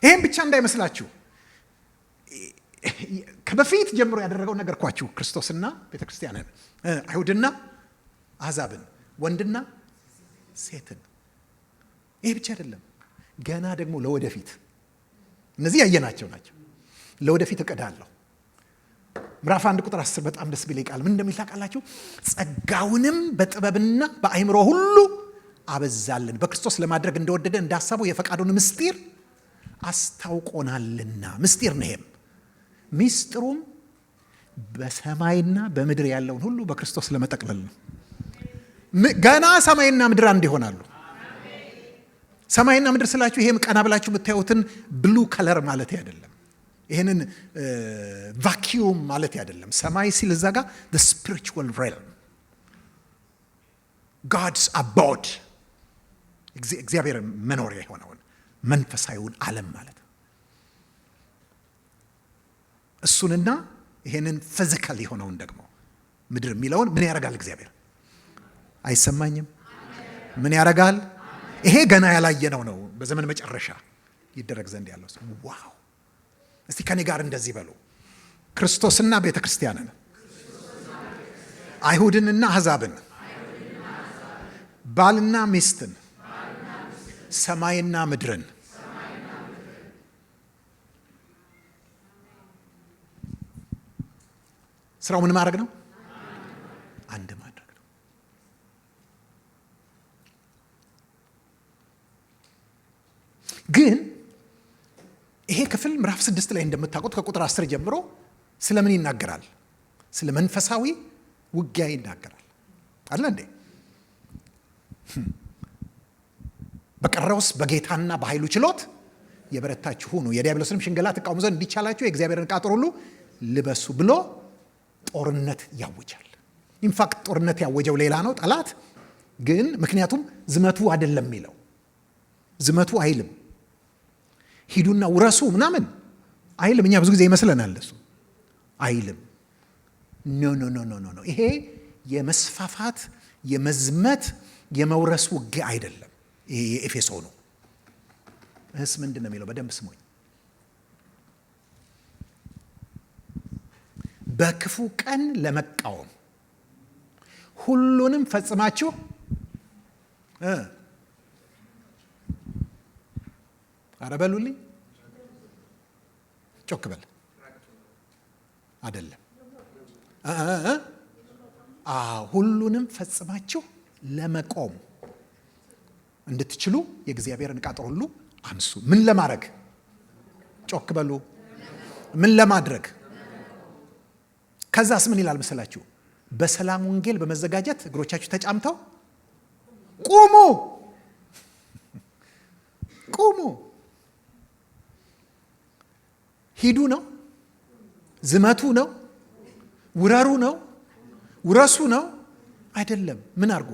ይህም ብቻ እንዳይመስላችሁ፣ ከበፊት ጀምሮ ያደረገው ነገርኳችሁ። ክርስቶስና ቤተ ክርስቲያንን፣ አይሁድና አሕዛብን፣ ወንድና ሴትን። ይሄ ብቻ አይደለም፣ ገና ደግሞ ለወደፊት፣ እነዚህ ያየናቸው ናቸው። ለወደፊት እቅድ አለው። ምዕራፍ 1 ቁጥር 10 በጣም ደስ ቢል ቃል ምን እንደሚል ታውቃላችሁ? ጸጋውንም በጥበብና በአእምሮ ሁሉ አበዛልን፣ በክርስቶስ ለማድረግ እንደወደደ እንደ ሀሳቡ የፈቃዱን ምስጢር አስታውቆናልና። ምስጢር ነው። ይሄም ምስጢሩም በሰማይና በምድር ያለውን ሁሉ በክርስቶስ ለመጠቅለል ነው። ገና ሰማይና ምድር አንድ ይሆናሉ። ሰማይና ምድር ስላችሁ ይሄም ቀና ብላችሁ የምታዩትን blue color ማለት አይደለም። ይህንን vacuum ማለት አይደለም። ሰማይ ሲል እዛ ጋር spiritual realm፣ God's abode፣ እግዚአብሔር መኖሪያ የሆነውን መንፈሳዊውን ዓለም ማለት ነው። እሱንና ይሄንን physical የሆነውን ደግሞ ምድር የሚለውን ምን ያደርጋል እግዚአብሔር? አይሰማኝም? ምን ያደርጋል? ይሄ ገና ያላየነው ነው። በዘመን መጨረሻ ይደረግ ዘንድ ያለው። Wow! እስቲ ከኔ ጋር እንደዚህ በሉ። ክርስቶስና ቤተ ክርስቲያንን፣ አይሁድንና አሕዛብን፣ ባልና ሚስትን፣ ሰማይና ምድርን። ስራው ምን ማድረግ ነው? አንድ ማድረግ ነው። ግን ይሄ ክፍል ምዕራፍ 6 ላይ እንደምታውቁት ከቁጥር 10 ጀምሮ ስለምን ይናገራል? ስለ መንፈሳዊ ውጊያ ይናገራል። አለ እንዴ? በቀረውስ በጌታና በኃይሉ ችሎት የበረታችሁ ሁኑ፣ የዲያብሎስንም ሽንገላ ትቃወሙ ዘንድ እንዲቻላችሁ የእግዚአብሔርን ዕቃ ጦር ሁሉ ልበሱ ብሎ ጦርነት ያውጃል። In fact ጦርነት ያወጀው ሌላ ነው፣ ጠላት ግን። ምክንያቱም ዝመቱ አይደለም የሚለው፣ ዝመቱ አይልም፣ ሂዱና ውረሱ ምናምን አይልም። እኛ ብዙ ጊዜ ይመስለናል፣ እሱ አይልም። No, no, no, no, no። ይሄ የመስፋፋት፣ የመዝመት፣ የመውረስ ውጊያ አይደለም። ይሄ የኤፌሶኑ እስ ምንድን ነው የሚለው? በደንብ ስሙኝ። በክፉ ቀን ለመቃወም ሁሉንም ፈጽማችሁ ኧረ በሉልኝ፣ ጮክ በል። አይደለም፣ ሁሉንም ፈጽማችሁ ለመቆም እንድትችሉ የእግዚአብሔርን ዕቃ ጦር ሁሉ አንሱ። ምን ለማድረግ? ጮክ በሉ። ምን ለማድረግ? ከዛስ ምን ይላል መሰላችሁ? በሰላም ወንጌል በመዘጋጀት እግሮቻችሁ ተጫምተው ቁሙ፣ ቁሙ። ሂዱ ነው፣ ዝመቱ ነው፣ ውረሩ ነው፣ ውረሱ ነው አይደለም። ምን አድርጉ?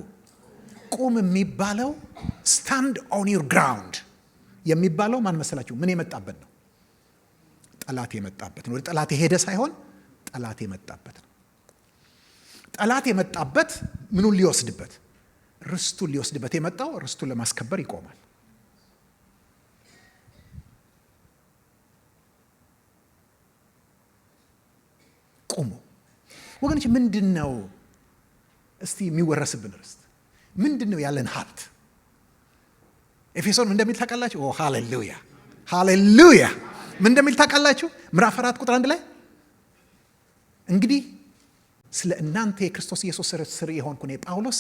ቁም የሚባለው stand on your ground የሚባለው ማን መሰላችሁ? ምን የመጣበት ነው? ጠላት የመጣበት ነው። ወደ ጠላት የሄደ ሳይሆን ጠላት የመጣበት ነው። ጠላት የመጣበት ምኑን ሊወስድበት? ርስቱን ሊወስድበት የመጣው ርስቱን ለማስከበር ይቆማል። ቁሙ ወገኖች። ምንድን ነው እስቲ የሚወረስብን ርስት? ምንድን ነው ያለን ሀብት? ኤፌሶን ምን እንደሚል ታውቃላችሁ? ኦ ሃሌሉያ ሃሌሉያ! ምን እንደሚል ታውቃላችሁ? ምዕራፍ 4 ቁጥር 1 ላይ እንግዲህ ስለ እናንተ የክርስቶስ ኢየሱስ ስር የሆንኩ እኔ ጳውሎስ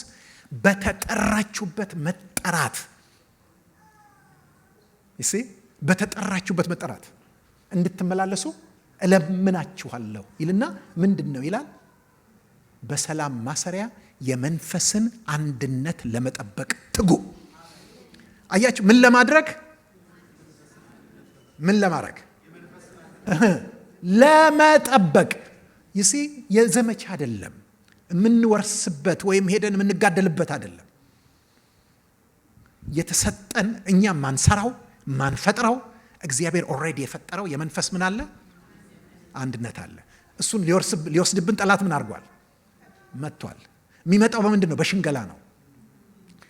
በተጠራችሁበት መጠራት ይሲ በተጠራችሁበት መጠራት እንድትመላለሱ እለምናችኋለሁ ይልና ምንድን ነው ይላል? በሰላም ማሰሪያ የመንፈስን አንድነት ለመጠበቅ ትጉ። አያችሁ፣ ምን ለማድረግ? ምን ለማድረግ? ለመጠበቅ። ይሲ የዘመቻ አይደለም፣ የምንወርስበት ወይም ሄደን የምንጋደልበት አይደለም። የተሰጠን እኛ ማንሰራው ማንፈጥረው እግዚአብሔር already የፈጠረው የመንፈስ ምን አለ? አንድነት አለ። እሱን ሊወስድብን ጠላት ምን አድርጓል? መጥቷል። የሚመጣው በምንድን ነው? በሽንገላ ነው።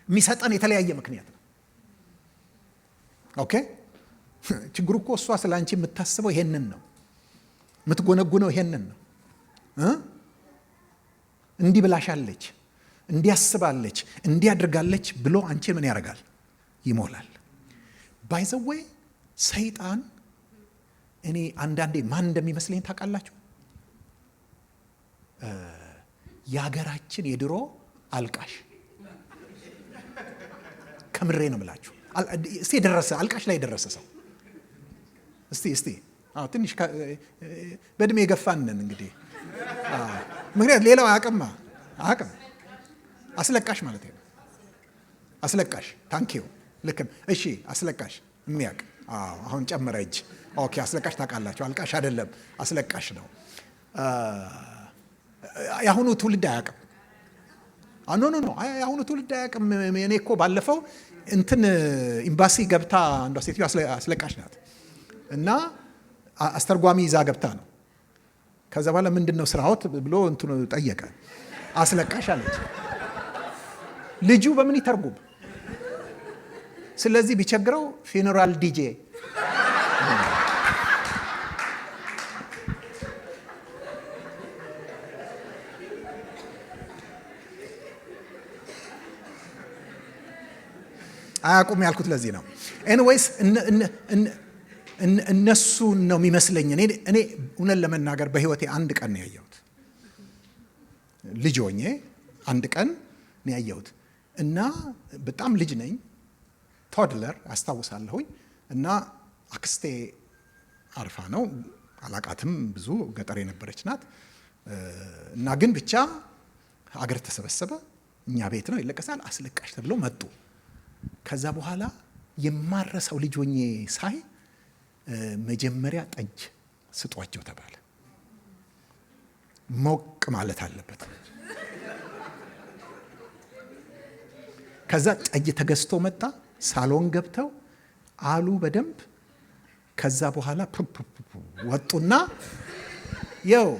የሚሰጠን የተለያየ ምክንያት ነው። Okay፣ ችግሩ እኮ እሷ ስለ አንቺ የምታስበው ይሄንን ነው፣ የምትጎነጉነው ይሄንን ነው። እንዲህ ብላሻለች፣ እንዲያስባለች፣ እንዲያድርጋለች ብሎ አንቺን ምን ያደርጋል? ይሞላል። By the way ሰይጣን እኔ አንዳንዴ ማን እንደሚመስለኝ ታውቃላችሁ? የሀገራችን የድሮ አልቃሽ። ከምሬ ነው የምላችሁ። እስቲ የደረሰ አልቃሽ ላይ የደረሰ ሰው እስቲ እስቲ አዎ፣ ትንሽ በእድሜ የገፋን ነን እንግዲህ። ምክንያት ሌላው አያውቅማ፣ አያውቅም። አስለቃሽ ማለት ነው። አስለቃሽ thank you ልክ። እሺ፣ አስለቃሽ የሚያውቅ? አዎ፣ አሁን ጨመረ እጅ። Okay፣ አስለቃሽ ታውቃላችሁ። አልቃሽ አይደለም፣ አስለቃሽ ነው። የአሁኑ ትውልድ አያውቅም። No, no, no፣ የአሁኑ ትውልድ አያውቅም። እኔ እኮ ባለፈው እንትን ኤምባሲ ገብታ አንዷ ሴትዮ አስለቃሽ ናት እና አስተርጓሚ ይዛ ገብታ ነው። ከዛ በኋላ ምንድን ነው ስራዎት ብሎ እንትኑ ጠየቀ። አስለቃሽ አለች። ልጁ በምን ይተርጉም? ስለዚህ ቢቸግረው funeral DJ። አያውቁም ያልኩት ለዚህ ነው። Anyways እነሱ ነው የሚመስለኝ። እኔ እውነት ለመናገር በህይወቴ አንድ ቀን ነው ያየሁት። ልጅ ሆኜ አንድ ቀን ነው ያየሁት እና በጣም ልጅ ነኝ፣ toddler አስታውሳለሁኝ። እና አክስቴ አርፋ ነው፣ አላቃትም፣ ብዙ ገጠር የነበረች ናት። እና ግን ብቻ አገር ተሰበሰበ፣ እኛ ቤት ነው ይለቀሳል፣ አስለቃሽ ተብሎ መጡ። ከዛ በኋላ የማረሳው ልጅ ሆኜ ሳይ መጀመሪያ ጠጅ ስጧቸው ተባለ። ሞቅ ማለት አለበት። ከዛ ጠጅ ተገዝቶ መጣ። ሳሎን ገብተው አሉ በደንብ። ከዛ በኋላ ወጡና የው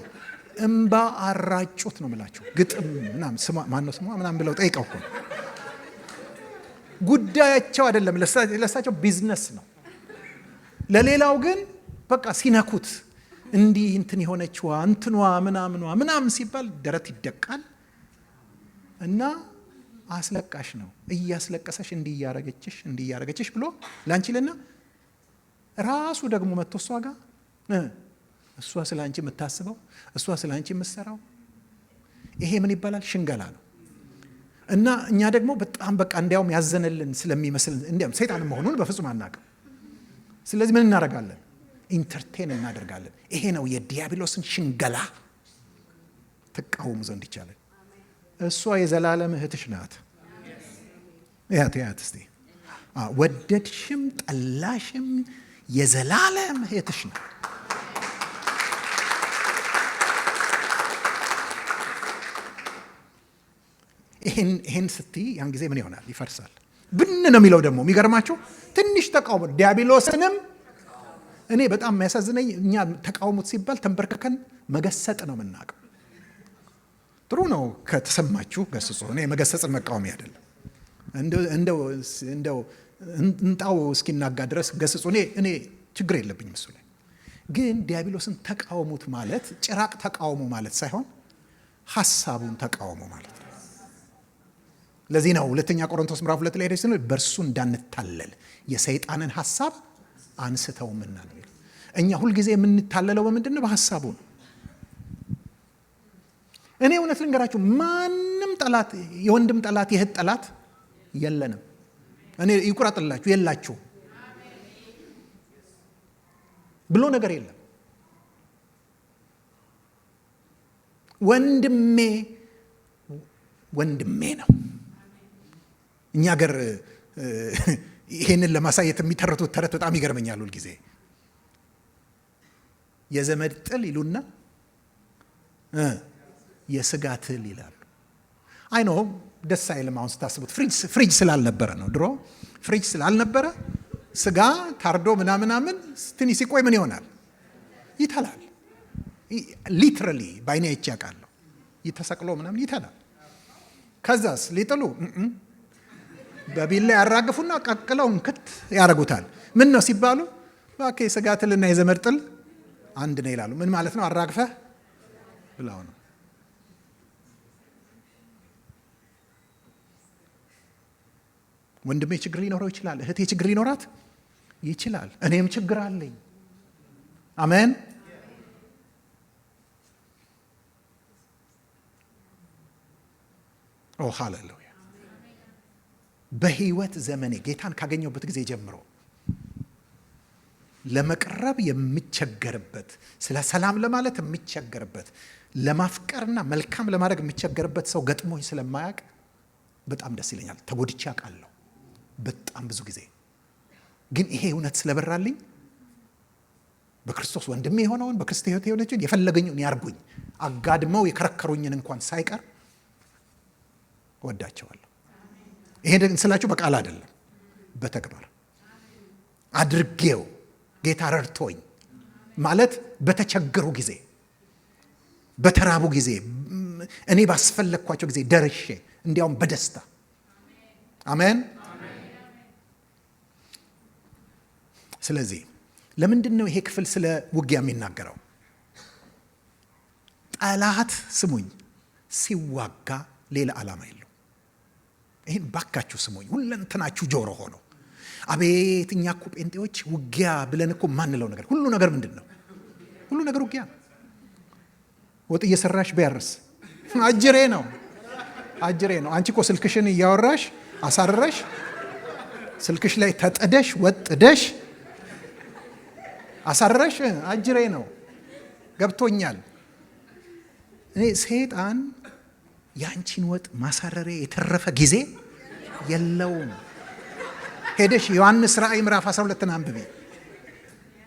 እምባ አራጩት ነው የምላችሁ። ግጥም ምናምን ስሟ ማነው ስሟ ምናምን ብለው ጠይቀው እኮ ጉዳያቸው አይደለም፣ ለእሳቸው ቢዝነስ ነው። ለሌላው ግን በቃ ሲነኩት እንዲህ እንትን የሆነችዋ እንትኗ ምናምኗ ምናምን ሲባል ደረት ይደቃል። እና አስለቃሽ ነው። እያስለቀሰሽ እንዲህ እያረገችሽ እንዲህ እያረገችሽ ብሎ ላንቺ ልና ራሱ ደግሞ መጥቶ እሷ ጋር እሷ ስለ አንቺ የምታስበው እሷ ስለ አንቺ የምትሰራው ይሄ ምን ይባላል? ሽንገላ ነው። እና እኛ ደግሞ በጣም በቃ እንዲያውም ያዘነልን ስለሚመስል እንዲያውም ሰይጣን መሆኑን በፍጹም አናውቅም። ስለዚህ ምን እናደርጋለን? Entertain እናደርጋለን። ይሄ ነው የዲያብሎስን ሽንገላ ትቃወሙ ዘንድ ይቻላል። እሷ የዘላለም እህትሽ ናት። ያት ያት እስቲ ወደድሽም ጠላሽም የዘላለም እህትሽ ናት። ይሄን ስትይ ያን ጊዜ ምን ይሆናል? ይፈርሳል። ብን ነው የሚለው። ደግሞ የሚገርማችሁ ትንሽ ተቃውሞ ዲያብሎስንም እኔ በጣም የሚያሳዝነኝ እኛ ተቃውሞት ሲባል ተንበርክከን መገሰጥ ነው የምናውቀው። ጥሩ ነው ከተሰማችሁ ገስጾ። እኔ መገሰጽን መቃወም አይደለም። እንደው እንጣው እስኪናጋ ድረስ ገስጾ። እኔ ችግር የለብኝም እሱ ላይ። ግን ዲያብሎስን ተቃውሙት ማለት ጭራቅ ተቃውሞ ማለት ሳይሆን ሀሳቡን ተቃውሞ ማለት ነው። ለዚህ ነው ሁለተኛ ቆሮንቶስ ምዕራፍ 2 ላይ ሄደች ስንል በእርሱ እንዳንታለል የሰይጣንን ሀሳብ አንስተውምና ነው። እኛ ሁልጊዜ የምንታለለው በምንድን ነው? በሀሳቡ ነው። እኔ እውነት ልንገራችሁ ማንም ጠላት፣ የወንድም ጠላት፣ የእህት ጠላት የለንም። እኔ ይቁረጥላችሁ የላችሁ ብሎ ነገር የለም። ወንድሜ ወንድሜ ነው። እኛ ሀገር ይሄንን ለማሳየት የሚተረቱት ተረት በጣም ይገርመኛል ሁልጊዜ። የዘመድ ጥል ይሉና የስጋ ትል ይላሉ። I know ደስ አይልም አሁን ስታስቡት። ፍሪጅ ስላልነበረ ነው። ድሮ ፍሪጅ ስላልነበረ ስጋ ታርዶ ምናምናምን ትንሽ ሲቆይ ምን ይሆናል? ይተላል። Literally ባይኔ አይቼ አውቃለሁ። ተሰቅሎ ምናምን ይተላል። ከዛስ ሊጥሉ በቢላ ያራግፉና ቀቅለው እንክት ያደርጉታል። ምን ነው ሲባሉ እባክህ የስጋ ትልና የዘመድ ጥል አንድ ነው ይላሉ። ምን ማለት ነው? አራግፈህ ብላው ነው። ወንድሜ ችግር ሊኖረው ይችላል። እህቴ ችግር ሊኖራት ይችላል። እኔም ችግር አለኝ። አሜን። ኦ ሃሌሉያ። በህይወት ዘመኔ ጌታን ካገኘሁበት ጊዜ ጀምሮ ለመቅረብ የምቸገርበት፣ ስለ ሰላም ለማለት የምቸገርበት፣ ለማፍቀርና መልካም ለማድረግ የምቸገርበት ሰው ገጥሞኝ ስለማያውቅ በጣም ደስ ይለኛል። ተጎድቼ አውቃለሁ በጣም ብዙ ጊዜ። ግን ይሄ እውነት ስለበራልኝ በክርስቶስ ወንድሜ የሆነውን በክርስቶስ ሕይወት የሆነችን የፈለገኝን ያርጉኝ፣ አጋድመው የከረከሩኝን እንኳን ሳይቀር እወዳቸዋለሁ። ይሄ ስላችሁ በቃል አይደለም፣ በተግባር አድርጌው ጌታ ረድቶኝ ማለት በተቸገሩ ጊዜ፣ በተራቡ ጊዜ፣ እኔ ባስፈለግኳቸው ጊዜ ደርሼ እንዲያውም በደስታ አሜን። ስለዚህ ለምንድን ነው ይሄ ክፍል ስለ ውጊያ የሚናገረው? ጠላት ስሙኝ ሲዋጋ ሌላ ዓላማ የለው። ይህን ባካችሁ ስሙኝ፣ ሁለንተናችሁ ጆሮ ሆኖ። አቤት እኛ እኮ ጴንጤዎች ውጊያ ብለን እኮ ማንለው ነገር ሁሉ ነገር ምንድን ነው? ሁሉ ነገር ውጊያ ነው። ወጥ እየሰራሽ ቢያርስ አጅሬ ነው፣ አጅሬ ነው። አንቺ እኮ ስልክሽን እያወራሽ አሳርረሽ ስልክሽ ላይ ተጥደሽ ወጥደሽ አሳርረሽ አጅሬ ነው። ገብቶኛል። እኔ ሰይጣን ያንቺን ወጥ ማሳረሪያ የተረፈ ጊዜ የለውም። ሄደሽ ዮሐንስ ራእይ ምዕራፍ 12 አንብቢ።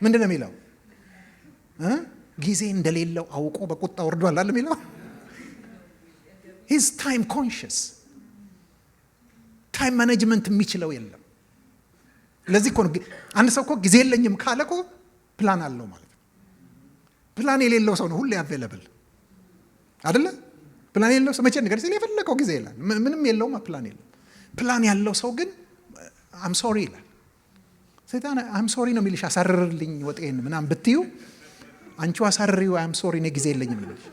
ምንድን ነው የሚለው? ጊዜ እንደሌለው አውቆ በቁጣ ወርዷል አለ የሚለው። He's time conscious። Time management የሚችለው የለም። ለዚህ እኮ ነው አንድ ሰው እኮ ጊዜ የለኝም ካለ እኮ ፕላን አለው ማለት ነው። ፕላን የሌለው ሰው ነው ሁሌ available አይደለ? ፕላን የሌለው ሰው መቼ ነገር ሲል የፈለገው ጊዜ ይላል። ምንም የለውም፣ ፕላን የለም። ፕላን ያለው ሰው ግን I'm sorry ይላል። ሰይጣን I'm sorry ነው የሚልሽ። አሳርርልኝ ወጤን ምናምን ብትዩ አንቺው አሳርሪው፣ I'm sorry እኔ ጊዜ የለኝም ነው የሚልሽ።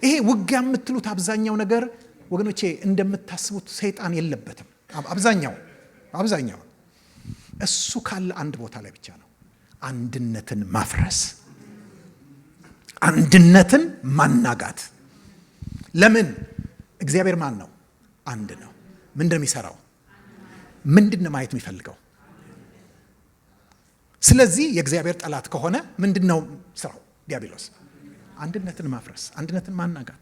ይሄ ውጊያ የምትሉት አብዛኛው ነገር ወገኖቼ እንደምታስቡት ሰይጣን የለበትም። አብዛኛው አብዛኛው እሱ ካለ አንድ ቦታ ላይ ብቻ ነው፣ አንድነትን ማፍረስ፣ አንድነትን ማናጋት። ለምን? እግዚአብሔር ማን ነው? አንድ ነው። ምንድን ነው የሚሰራው? ምንድን ነው ማየት የሚፈልገው? ስለዚህ የእግዚአብሔር ጠላት ከሆነ ምንድን ነው ስራው? ዲያብሎስ አንድነትን ማፍረስ፣ አንድነትን ማናጋት።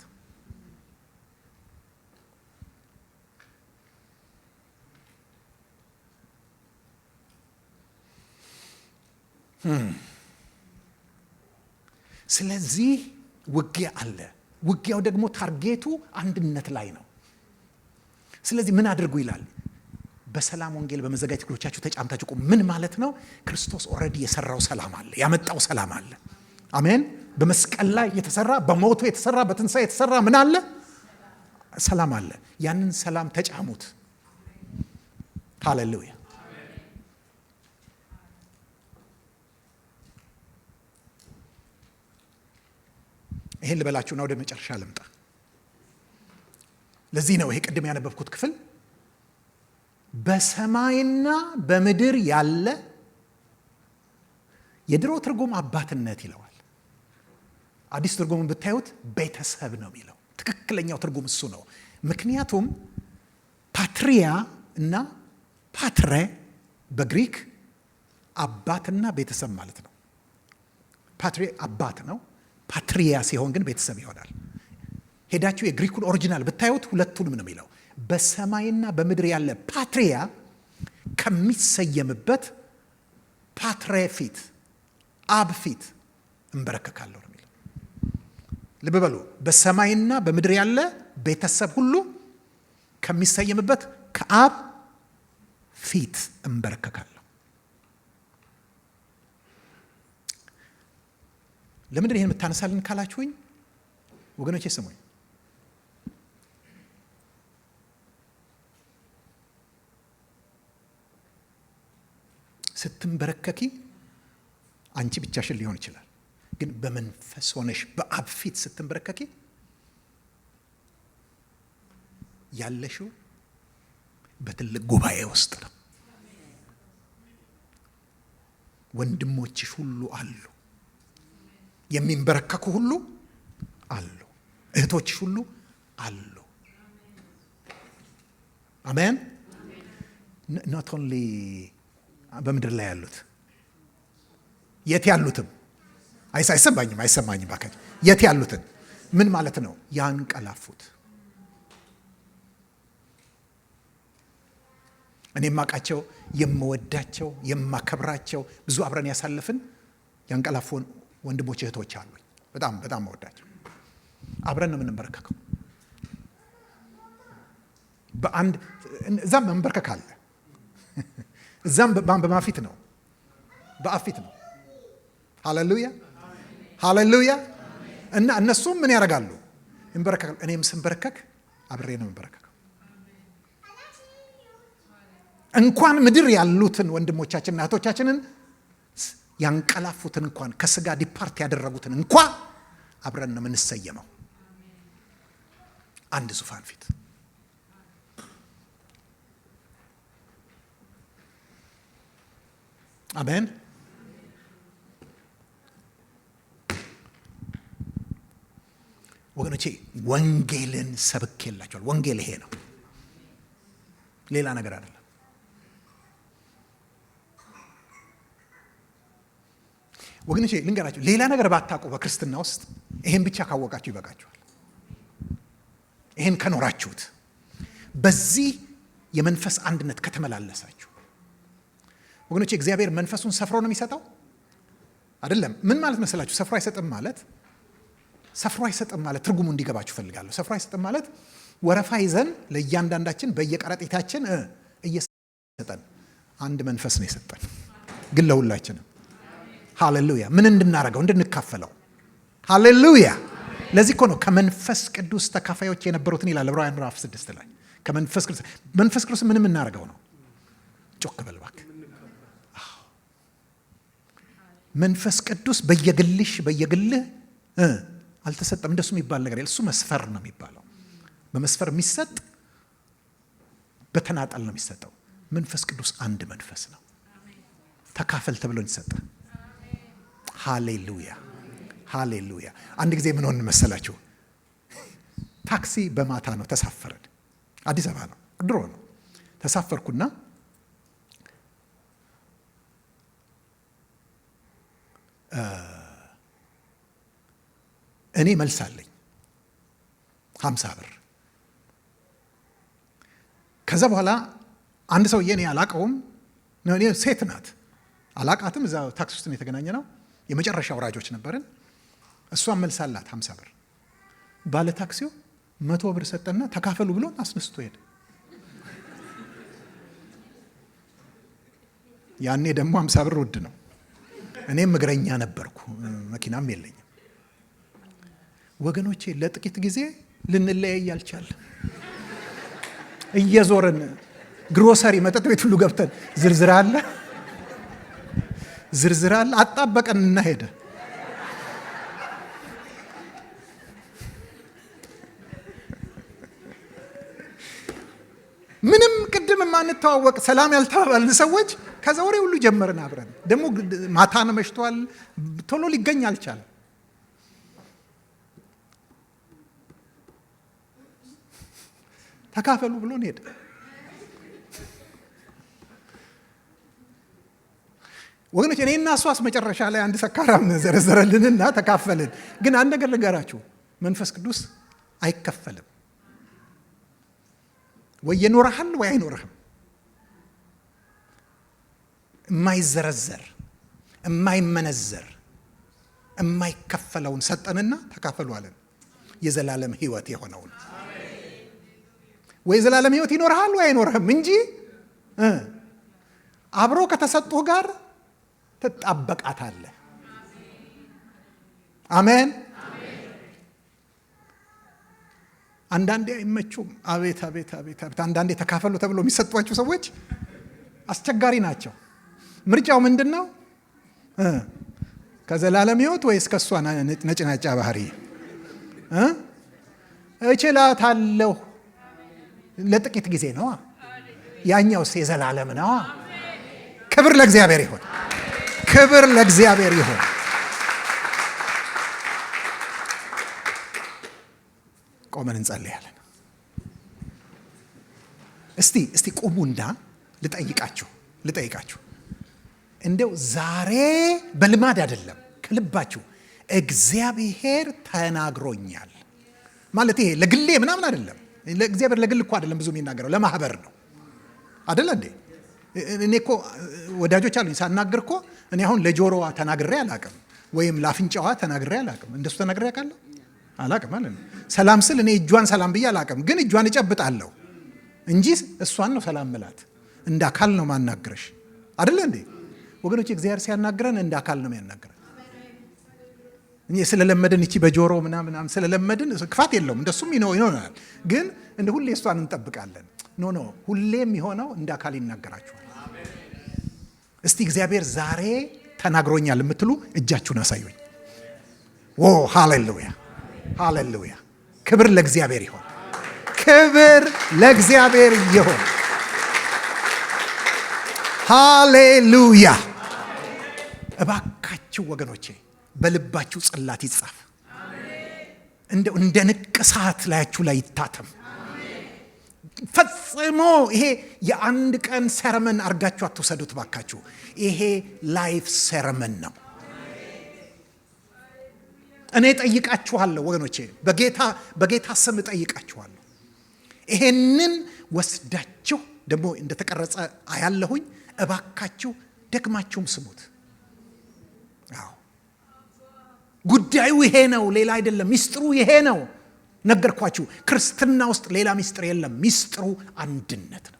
ስለዚህ ውጊያ አለ። ውጊያው ደግሞ target ኡ አንድነት ላይ ነው። ስለዚህ ምን አድርጉ ይላል? በሰላም ወንጌል በመዘጋጀት እግሮቻችሁ ተጫምታችሁ ቁሙ። ምን ማለት ነው? ክርስቶስ already የሰራው ሰላም አለ፣ ያመጣው ሰላም አለ። አሜን። በመስቀል ላይ የተሰራ፣ በሞቱ የተሰራ፣ በትንሣኤ የተሰራ ምን አለ? ሰላም አለ። ያንን ሰላም ተጫሙት። ሃሌሉያ። ይሄን ልበላችሁና ወደ መጨረሻ ልምጣ። ለዚህ ነው ይሄ ቅድም ያነበብኩት ክፍል በሰማይና በምድር ያለ፣ የድሮ ትርጉም አባትነት ይለዋል። አዲስ ትርጉም ብታዩት ቤተሰብ ነው የሚለው። ትክክለኛው ትርጉም እሱ ነው። ምክንያቱም ፓትሪያ እና ፓትሬ በግሪክ አባትና ቤተሰብ ማለት ነው። ፓትሪ አባት ነው። ፓትሪያ ሲሆን ግን ቤተሰብ ይሆናል። ሄዳችሁ የግሪኩን original ብታዩት ሁለቱንም ነው የሚለው። በሰማይና በምድር ያለ ፓትሪያ ከሚሰየምበት ፓትሬ ፊት፣ አብ ፊት እንበረከካለሁ ነው የሚለው። ልብ በሉ። በሰማይና በምድር ያለ ቤተሰብ ሁሉ ከሚሰየምበት ከአብ ፊት እንበረከካለሁ። ለምንድን ይህን የምታነሳልን ካላችሁኝ፣ ወገኖቼ ስሙኝ። ስትንበረከኪ አንቺ ብቻሽን ሊሆን ይችላል፣ ግን በመንፈስ ሆነሽ በአብ ፊት ስትንበረከኪ ያለሽው በትልቅ ጉባኤ ውስጥ ነው። ወንድሞችሽ ሁሉ አሉ፣ የሚንበረከኩ ሁሉ አሉ፣ እህቶችሽ ሁሉ አሉ። አሜን። Not only በምድር ላይ ያሉት፣ የት ያሉትም አይሰማኝም፣ አይሰማኝም እባካችሁ። የት ያሉትን ምን ማለት ነው? ያንቀላፉት፣ እኔ የማውቃቸው፣ የምወዳቸው፣ የማከብራቸው፣ ብዙ አብረን ያሳለፍን ያንቀላፉ ወንድሞች እህቶች አሉኝ። በጣም በጣም መወዳቸው። አብረን ነው የምንበረከከው። በአንድ እዛም መንበርከክ አለ። እዛም በማን ፊት ነው? በአብ ፊት ነው። ሃሌሉያ፣ ሃሌሉያ። እና እነሱም ምን ያደርጋሉ? ይንበረከካሉ። እኔም ስንበረከክ አብሬ ነው የምንበረከከው። እንኳን ምድር ያሉትን ወንድሞቻችንና እህቶቻችንን፣ ያንቀላፉትን፣ እንኳን ከስጋ depart ያደረጉትን እንኳ አብረን ነው የምንሰየመው አንድ ዙፋን ፊት። አሜን። ወገኖቼ ወንጌልን ሰብኬላችኋል። ወንጌል ይሄ ነው፣ ሌላ ነገር አይደለም። ወገኖቼ ልንገራችሁ፣ ሌላ ነገር ባታውቁ በክርስትና ውስጥ ይሄን ብቻ ካወቃችሁ ይበቃችኋል። ይሄን ከኖራችሁት፣ በዚህ የመንፈስ አንድነት ከተመላለሳችሁ፣ ወገኖቼ እግዚአብሔር መንፈሱን ሰፍሮ ነው የሚሰጠው አይደለም። ምን ማለት መሰላችሁ? ሰፍሮ አይሰጥም ማለት፣ ሰፍሮ አይሰጥም ማለት ትርጉሙ እንዲገባችሁ ፈልጋለሁ። ሰፍሮ አይሰጥም ማለት ወረፋ ይዘን ለእያንዳንዳችን በየቀረጤታችን እየሰጠን፣ አንድ መንፈስ ነው የሰጠን ግን ለሁላችንም። ሃሌሉያ። ምን እንድናረገው? እንድንካፈለው። ሃሌሉያ። ለዚህ እኮ ነው ከመንፈስ ቅዱስ ተካፋዮች የነበሩትን ይላል ዕብራውያን ምዕራፍ 6 ላይ። ከመንፈስ ቅዱስ፣ መንፈስ ቅዱስ ምን የምናደርገው ነው? ጮክ በል እባክህ። መንፈስ ቅዱስ በየግልሽ በየግልህ አልተሰጠም። እንደሱ የሚባል ነገር የለም። እሱ መስፈር ነው የሚባለው። በመስፈር የሚሰጥ በተናጠል ነው የሚሰጠው። መንፈስ ቅዱስ አንድ መንፈስ ነው። ተካፈል ተብሎ ይሰጠ። ሃሌሉያ ሃሌሉያ። አንድ ጊዜ ምን ሆን መሰላችሁ? ታክሲ በማታ ነው ተሳፈረን። አዲስ አበባ ነው፣ ድሮ ነው። ተሳፈርኩና እኔ መልስ አለኝ 50 ብር። ከዛ በኋላ አንድ ሰውዬ እኔ አላቀውም፣ ሴት ናት አላቃትም። እዛ ታክሲ ውስጥ የተገናኘ ነው። የመጨረሻ ወራጆች ነበርን። እሷን መልስ አላት 50 ብር። ባለ ታክሲው 100 ብር ሰጠና ተካፈሉ ብሎ አስነስቶ ሄደ። ያኔ ደግሞ 50 ብር ውድ ነው። እኔም እግረኛ ነበርኩ፣ መኪናም የለኝም። ወገኖቼ ለጥቂት ጊዜ ልንለያይ አልቻልንም። እየዞርን ግሮሰሪ መጠጥ ቤት ሁሉ ገብተን ዝርዝር አለ ዝርዝር አለ አጣበቀን እና ሄደ። ምንም ቅድም የማንተዋወቅ ሰላም ያልተባባልን ሰዎች ከዛ ወሬ ሁሉ ጀመርን አብረን። ደግሞ ማታ ነው መሽቷል፣ ቶሎ ሊገኝ አልቻለም። ተካፈሉ ብሎን ሄደ። ወገኖች እኔና እሷስ መጨረሻ ላይ አንድ ሰካራም ዘረዘረልንና ተካፈልን። ግን አንድ ነገር ልንገራችሁ፣ መንፈስ ቅዱስ አይከፈልም። ወይ ይኖርሃል ወይ አይኖርህም። የማይዘረዘር የማይመነዘር የማይከፈለውን ሰጠንና ተካፈሉ አለን። የዘላለም ሕይወት የሆነውን ወይ የዘላለም ሕይወት ይኖርሃል ወይ አይኖርህም እንጂ አብሮ ከተሰጡህ ጋር ትጣበቃታለህ። አሜን። አንዳንዴ አይመቹም። አቤት አቤት አቤት አቤት! አንዳንዴ ተካፈሉ ተብሎ የሚሰጧቸው ሰዎች አስቸጋሪ ናቸው። ምርጫው ምንድን ነው? ከዘላለም ሕይወት ወይስ ከእሷ ነጭናጫ ባህሪ? እችላታለሁ ለጥቂት ጊዜ ነዋ። ያኛውስ የዘላለም ነዋ። ክብር ለእግዚአብሔር ይሁን። ክብር ለእግዚአብሔር ይሁን። ቆመን እንጸልያለን። እስቲ ቁሙና ልጠይቃችሁ እንደው ዛሬ በልማድ አይደለም፣ ከልባችሁ እግዚአብሔር ተናግሮኛል ማለት ይሄ ለግሌ ምናምን አይደለም። ለእግዚአብሔር ለግል እኮ አይደለም ብዙ የሚናገረው ለማህበር ነው አይደለ እንዴ? እኔ እኮ ወዳጆች አሉኝ። ሳናግር እኮ እኔ አሁን ለጆሮዋ ተናግሬ አላቅም፣ ወይም ለአፍንጫዋ ተናግሬ አላቅም። እንደሱ ተናግሬ አውቃለሁ? አላቅም ማለት ነው። ሰላም ስል እኔ እጇን ሰላም ብዬ አላቅም፣ ግን እጇን እጨብጣለሁ እንጂ እሷን ነው ሰላም ምላት። እንደ አካል ነው ማናግረሽ አይደለ እንዴ? ወገኖች እግዚአብሔር ሲያናግረን እንደ አካል ነው የሚያናግረን። እኔ ስለለመድን እቺ በጆሮ ምናምን ስለለመድን ክፋት የለውም፣ እንደሱም ይሆናል። ግን እንደ ሁሌ እሷን እንጠብቃለን። No no፣ ሁሌ የሚሆነው እንደ አካል ይናገራችኋል። እስቲ እግዚአብሔር ዛሬ ተናግሮኛል የምትሉ እጃችሁን አሳዩኝ። ኦ ሃሌሉያ ሃሌሉያ! ክብር ለእግዚአብሔር ይሆን። ክብር ለእግዚአብሔር ይሆን። ሃሌሉያ! እባካችሁ ወገኖቼ በልባችሁ ጽላት ይጻፍ። እንደ ንቅሳት ላያችሁ ላይ ይታተም። ፈጽሞ ይሄ የአንድ ቀን sermon አርጋችሁ አትውሰዱት ባካችሁ። ይሄ life sermon ነው። እኔ ጠይቃችኋለሁ ወገኖቼ፣ በጌታ ስም እጠይቃችኋለሁ። ይሄንን ወስዳችሁ ደግሞ እንደተቀረጸ አያለሁኝ። እባካችሁ ደግማችሁም ስሙት። አዎ ጉዳዩ ይሄ ነው፣ ሌላ አይደለም። ሚስጥሩ ይሄ ነው። ነገርኳችሁ፣ ክርስትና ውስጥ ሌላ ሚስጥር የለም። ሚስጥሩ አንድነት ነው።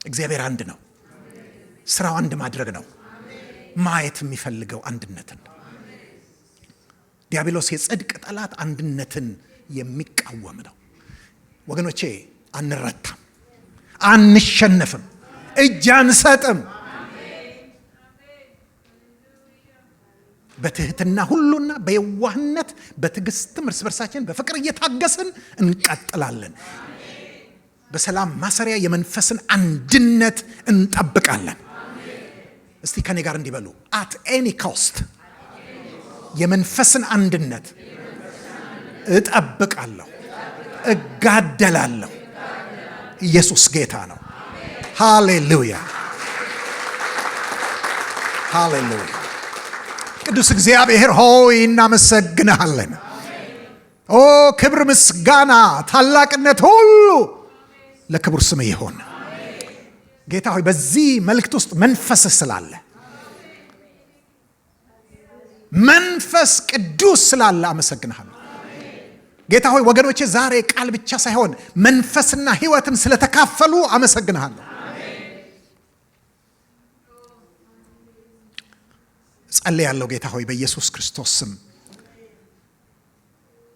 እግዚአብሔር አንድ ነው። ስራው አንድ ማድረግ ነው። ማየት የሚፈልገው አንድነትን። ዲያብሎስ የጽድቅ ጠላት አንድነትን የሚቃወም ነው። ወገኖቼ አንረታም፣ አንሸነፍም፣ እጅ አንሰጥም። በትህትና ሁሉና በየዋህነት በትዕግስትም እርስ በርሳችን በፍቅር እየታገስን እንቀጥላለን። በሰላም ማሰሪያ የመንፈስን አንድነት እንጠብቃለን። እስቲ ከኔ ጋር እንዲበሉ፣ at any cost የመንፈስን አንድነት እጠብቃለሁ፣ እጋደላለሁ። ኢየሱስ ጌታ ነው። ሃሌሉያ፣ ሃሌሉያ። ቅዱስ እግዚአብሔር ሆይ እናመሰግንሃለን። ኦ ክብር፣ ምስጋና፣ ታላቅነት ሁሉ ለክቡር ስምህ ይሁን። ጌታ ሆይ፣ በዚህ መልእክት ውስጥ መንፈስህ ስላለ፣ መንፈስ ቅዱስ ስላለ አመሰግንሃለሁ። ጌታ ሆይ፣ ወገኖቼ ዛሬ ቃል ብቻ ሳይሆን መንፈስና ሕይወትን ስለተካፈሉ አመሰግንሃለሁ። ጸልያለሁ ጌታ ሆይ፣ በኢየሱስ ክርስቶስ ስም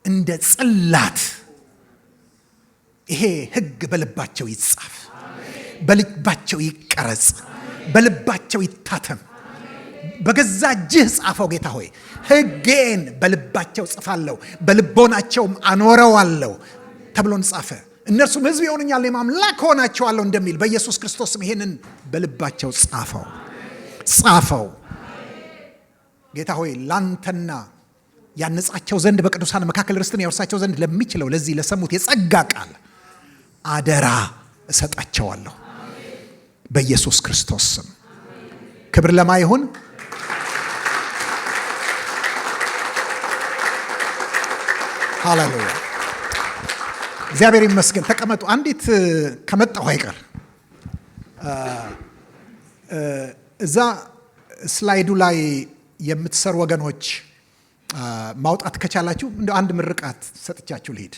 እንደ ጽላት ይሄ ሕግ በልባቸው ይጻፍ፣ በልባቸው ይቀረጽ፣ በልባቸው ይታተም። በገዛ እጅህ ጻፈው ጌታ ሆይ። ሕጌን በልባቸው ጽፋለሁ፣ በልቦናቸውም አኖረዋለሁ ተብሎ ጻፈ። እነርሱም ሕዝብ ይሆኑኛል፣ እኔም አምላክ እሆናቸዋለሁ እንደሚል በኢየሱስ ክርስቶስም ይሄንን በልባቸው ጻፈው፣ ጻፈው። ጌታ ሆይ፣ ላንተና ያነጻቸው ዘንድ በቅዱሳን መካከል ርስትን ያወርሳቸው ዘንድ ለሚችለው ለዚህ ለሰሙት የጸጋ ቃል አደራ እሰጣቸዋለሁ በኢየሱስ ክርስቶስ ስም። ክብር ለማ ይሁን? ሃሌሉያ። እግዚአብሔር ይመስገን። ተቀመጡ። አንዲት ከመጣሁ አይቀር እዛ slide ኡ ላይ የምትሰሩ ወገኖች ማውጣት ከቻላችሁ እንደ አንድ ምርቃት ሰጥቻችሁ ልሂድ።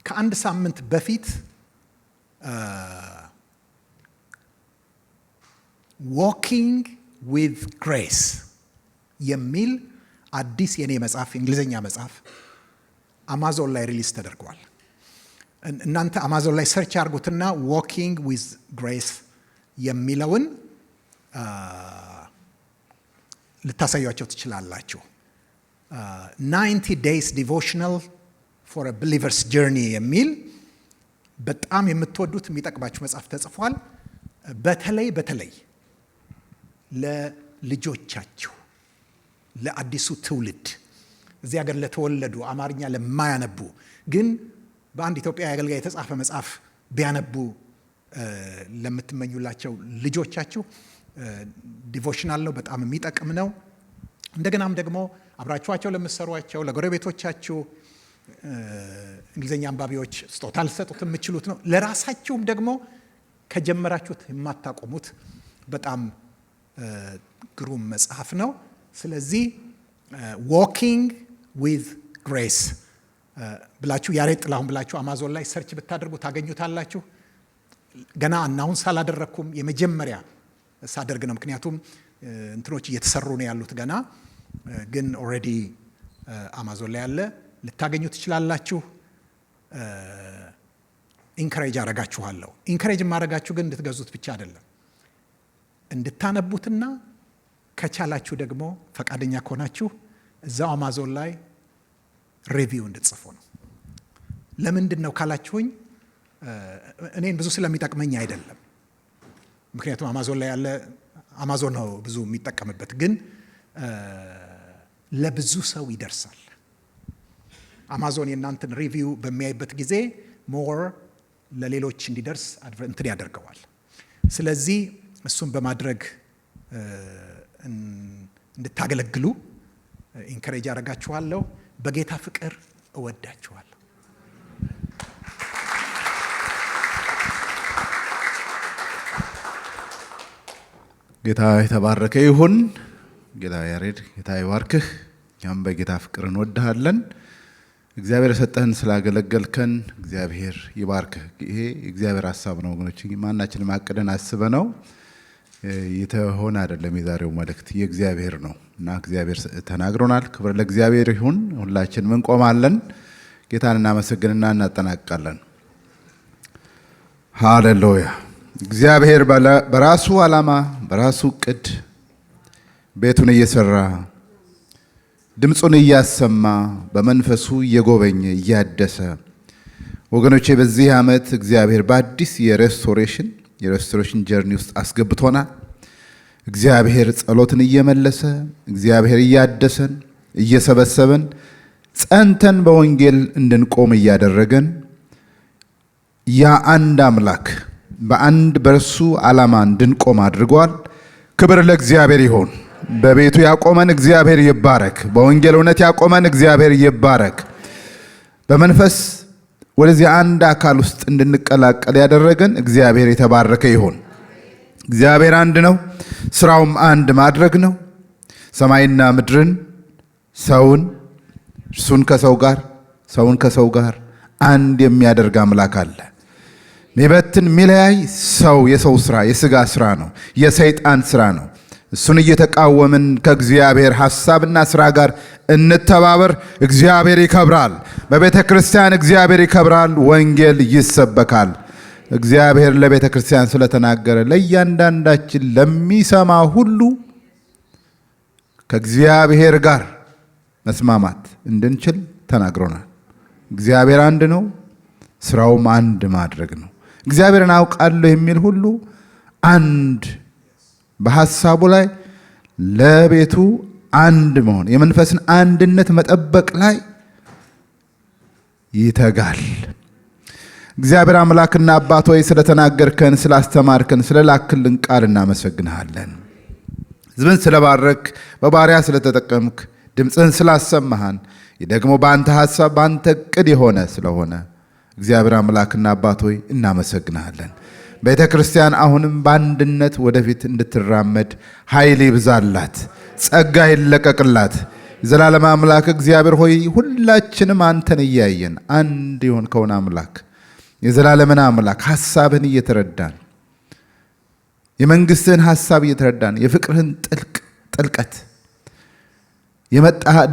ከአንድ ሳምንት በፊት Walking with Grace የሚል አዲስ የኔ መጽሐፍ፣ የእንግሊዝኛ መጽሐፍ አማዞን ላይ release ተደርጓል። እናንተ አማዞን ላይ search አድርጉትና Walking with Grace የሚለውን ልታሳዩቸው ትችላላችሁ። 90 days devotional for believer's journey የሚል በጣም የምትወዱት የሚጠቅማችሁ መጽሐፍ ተጽፏል። በተለይ በተለይ ለልጆቻችሁ፣ ለአዲሱ ትውልድ፣ እዚህ ሀገር ለተወለዱ፣ አማርኛ ለማያነቡ ግን በአንድ ኢትዮጵያዊ አገልጋይ የተጻፈ መጽሐፍ ቢያነቡ ለምትመኙላቸው ልጆቻችሁ devotional ነው። በጣም የሚጠቅም ነው። እንደገናም ደግሞ አብራችኋቸው ለምትሰሯቸው፣ ለጎረቤቶቻችሁ፣ እንግሊዝኛ አንባቢዎች ስጦታ ልትሰጡት የምትችሉት ነው። ለራሳችሁም ደግሞ ከጀመራችሁት የማታቆሙት በጣም ግሩም መጽሐፍ ነው። ስለዚህ Walking with Grace ብላችሁ፣ ያሬድ ጥላሁን ብላችሁ አማዞን ላይ search ብታደርጉ ታገኙታላችሁ። ገና announce አላደረግኩም። የመጀመሪያ ሳደርግ ነው። ምክንያቱም እንትኖች እየተሰሩ ነው ያሉት ገና፣ ግን already አማዞን ላይ ያለ ልታገኙ ትችላላችሁ። Encourage አረጋችኋለሁ። Encourage የማረጋችሁ ግን እንድትገዙት ብቻ አይደለም፣ እንድታነቡትና ከቻላችሁ ደግሞ ፈቃደኛ ከሆናችሁ እዛው አማዞን ላይ review እንድትጽፉ ነው። ለምንድን ነው ካላችሁኝ እኔን ብዙ ስለሚጠቅመኝ አይደለም። ምክንያቱም አማዞን ላይ ያለ አማዞን ነው ብዙ የሚጠቀምበት፣ ግን ለብዙ ሰው ይደርሳል። አማዞን የእናንተን review በሚያይበት ጊዜ more ለሌሎች እንዲደርስ እንትን ያደርገዋል። ስለዚህ እሱን በማድረግ እንድታገለግሉ encourage አደርጋችኋለሁ። በጌታ ፍቅር እወዳችኋለሁ። ጌታ የተባረከ ይሁን። ጌታ ያሬድ፣ ጌታ ይባርክህ። እኛም በጌታ ፍቅር እንወድሃለን። እግዚአብሔር የሰጠህን ስላገለገልከን እግዚአብሔር ይባርክህ። ይሄ የእግዚአብሔር ሀሳብ ነው ወገኖች፣ ማናችንም አቅደን አስበ ነው የተሆነ አይደለም። የዛሬው መልእክት የእግዚአብሔር ነው እና እግዚአብሔር ተናግሮናል። ክብር ለእግዚአብሔር ይሁን። ሁላችንም እንቆማለን። ጌታን እናመሰግንና እናጠናቅቃለን። ሃሌሉያ። እግዚአብሔር በራሱ ዓላማ በራሱ እቅድ ቤቱን እየሰራ ድምፁን እያሰማ በመንፈሱ እየጎበኘ እያደሰ፣ ወገኖቼ፣ በዚህ ዓመት እግዚአብሔር በአዲስ የ restoration journey ውስጥ አስገብቶናል። እግዚአብሔር ጸሎትን እየመለሰ፣ እግዚአብሔር እያደሰን፣ እየሰበሰበን፣ ጸንተን በወንጌል እንድንቆም እያደረገን፣ ያ አንድ አምላክ በአንድ በእርሱ ዓላማ እንድንቆም አድርጓል። ክብር ለእግዚአብሔር ይሁን። በቤቱ ያቆመን እግዚአብሔር ይባረክ። በወንጌል እውነት ያቆመን እግዚአብሔር ይባረክ። በመንፈስ ወደዚህ አንድ አካል ውስጥ እንድንቀላቀል ያደረገን እግዚአብሔር የተባረከ ይሁን። እግዚአብሔር አንድ ነው፣ ስራውም አንድ ማድረግ ነው። ሰማይና ምድርን፣ ሰውን፣ እርሱን ከሰው ጋር፣ ሰውን ከሰው ጋር አንድ የሚያደርግ አምላክ አለ። ሚበትን ሚለያይ ሰው የሰው ስራ፣ የስጋ ስራ ነው፣ የሰይጣን ስራ ነው። እሱን እየተቃወምን ከእግዚአብሔር ሐሳብና ስራ ጋር እንተባበር። እግዚአብሔር ይከብራል። በቤተ ክርስቲያን እግዚአብሔር ይከብራል። ወንጌል ይሰበካል። እግዚአብሔር ለቤተ ክርስቲያን ስለተናገረ ለእያንዳንዳችን ለሚሰማ ሁሉ ከእግዚአብሔር ጋር መስማማት እንድንችል ተናግሮናል። እግዚአብሔር አንድ ነው፣ ስራውም አንድ ማድረግ ነው። እግዚአብሔርን አውቃለሁ የሚል ሁሉ አንድ በሐሳቡ ላይ ለቤቱ አንድ መሆን፣ የመንፈስን አንድነት መጠበቅ ላይ ይተጋል። እግዚአብሔር አምላክና አባት ሆይ፣ ስለተናገርከን፣ ስላስተማርከን፣ ስለላክልን ቃል እናመሰግንሃለን። ሕዝብን ስለባረክ፣ በባሪያህ ስለተጠቀምክ፣ ድምፅህን ስላሰማሃን፣ ይህ ደግሞ በአንተ ሐሳብ በአንተ እቅድ የሆነ ስለሆነ እግዚአብሔር አምላክና አባት ሆይ እናመሰግንሃለን። ቤተ ክርስቲያን አሁንም በአንድነት ወደፊት እንድትራመድ ኃይል ይብዛላት፣ ጸጋ ይለቀቅላት። የዘላለም አምላክ እግዚአብሔር ሆይ፣ ሁላችንም አንተን እያየን አንድ የሆንከውን አምላክ፣ የዘላለምን አምላክ ሐሳብህን እየተረዳን፣ የመንግስትህን ሐሳብ እየተረዳን፣ የፍቅርህን ጥልቅ ጥልቀት፣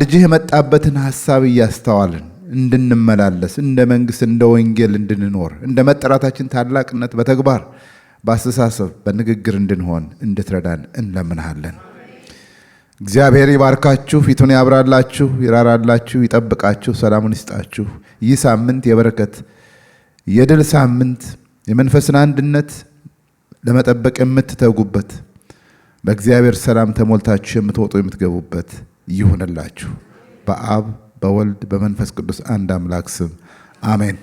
ልጅህ የመጣበትን ሐሳብ እያስተዋልን እንድንመላለስ፣ እንደ መንግስት እንደ ወንጌል እንድንኖር፣ እንደ መጠራታችን ታላቅነት በተግባር፣ በአስተሳሰብ፣ በንግግር እንድንሆን እንድትረዳን እንለምንሃለን። እግዚአብሔር ይባርካችሁ፣ ፊቱን ያብራላችሁ፣ ይራራላችሁ፣ ይጠብቃችሁ፣ ሰላሙን ይስጣችሁ። ይህ ሳምንት የበረከት፣ የድል ሳምንት፣ የመንፈስን አንድነት ለመጠበቅ የምትተጉበት፣ በእግዚአብሔር ሰላም ተሞልታችሁ የምትወጡ የምትገቡበት ይሁንላችሁ። በአብ፣ በወልድ፣ በመንፈስ ቅዱስ አንድ አምላክ ስም አሜን።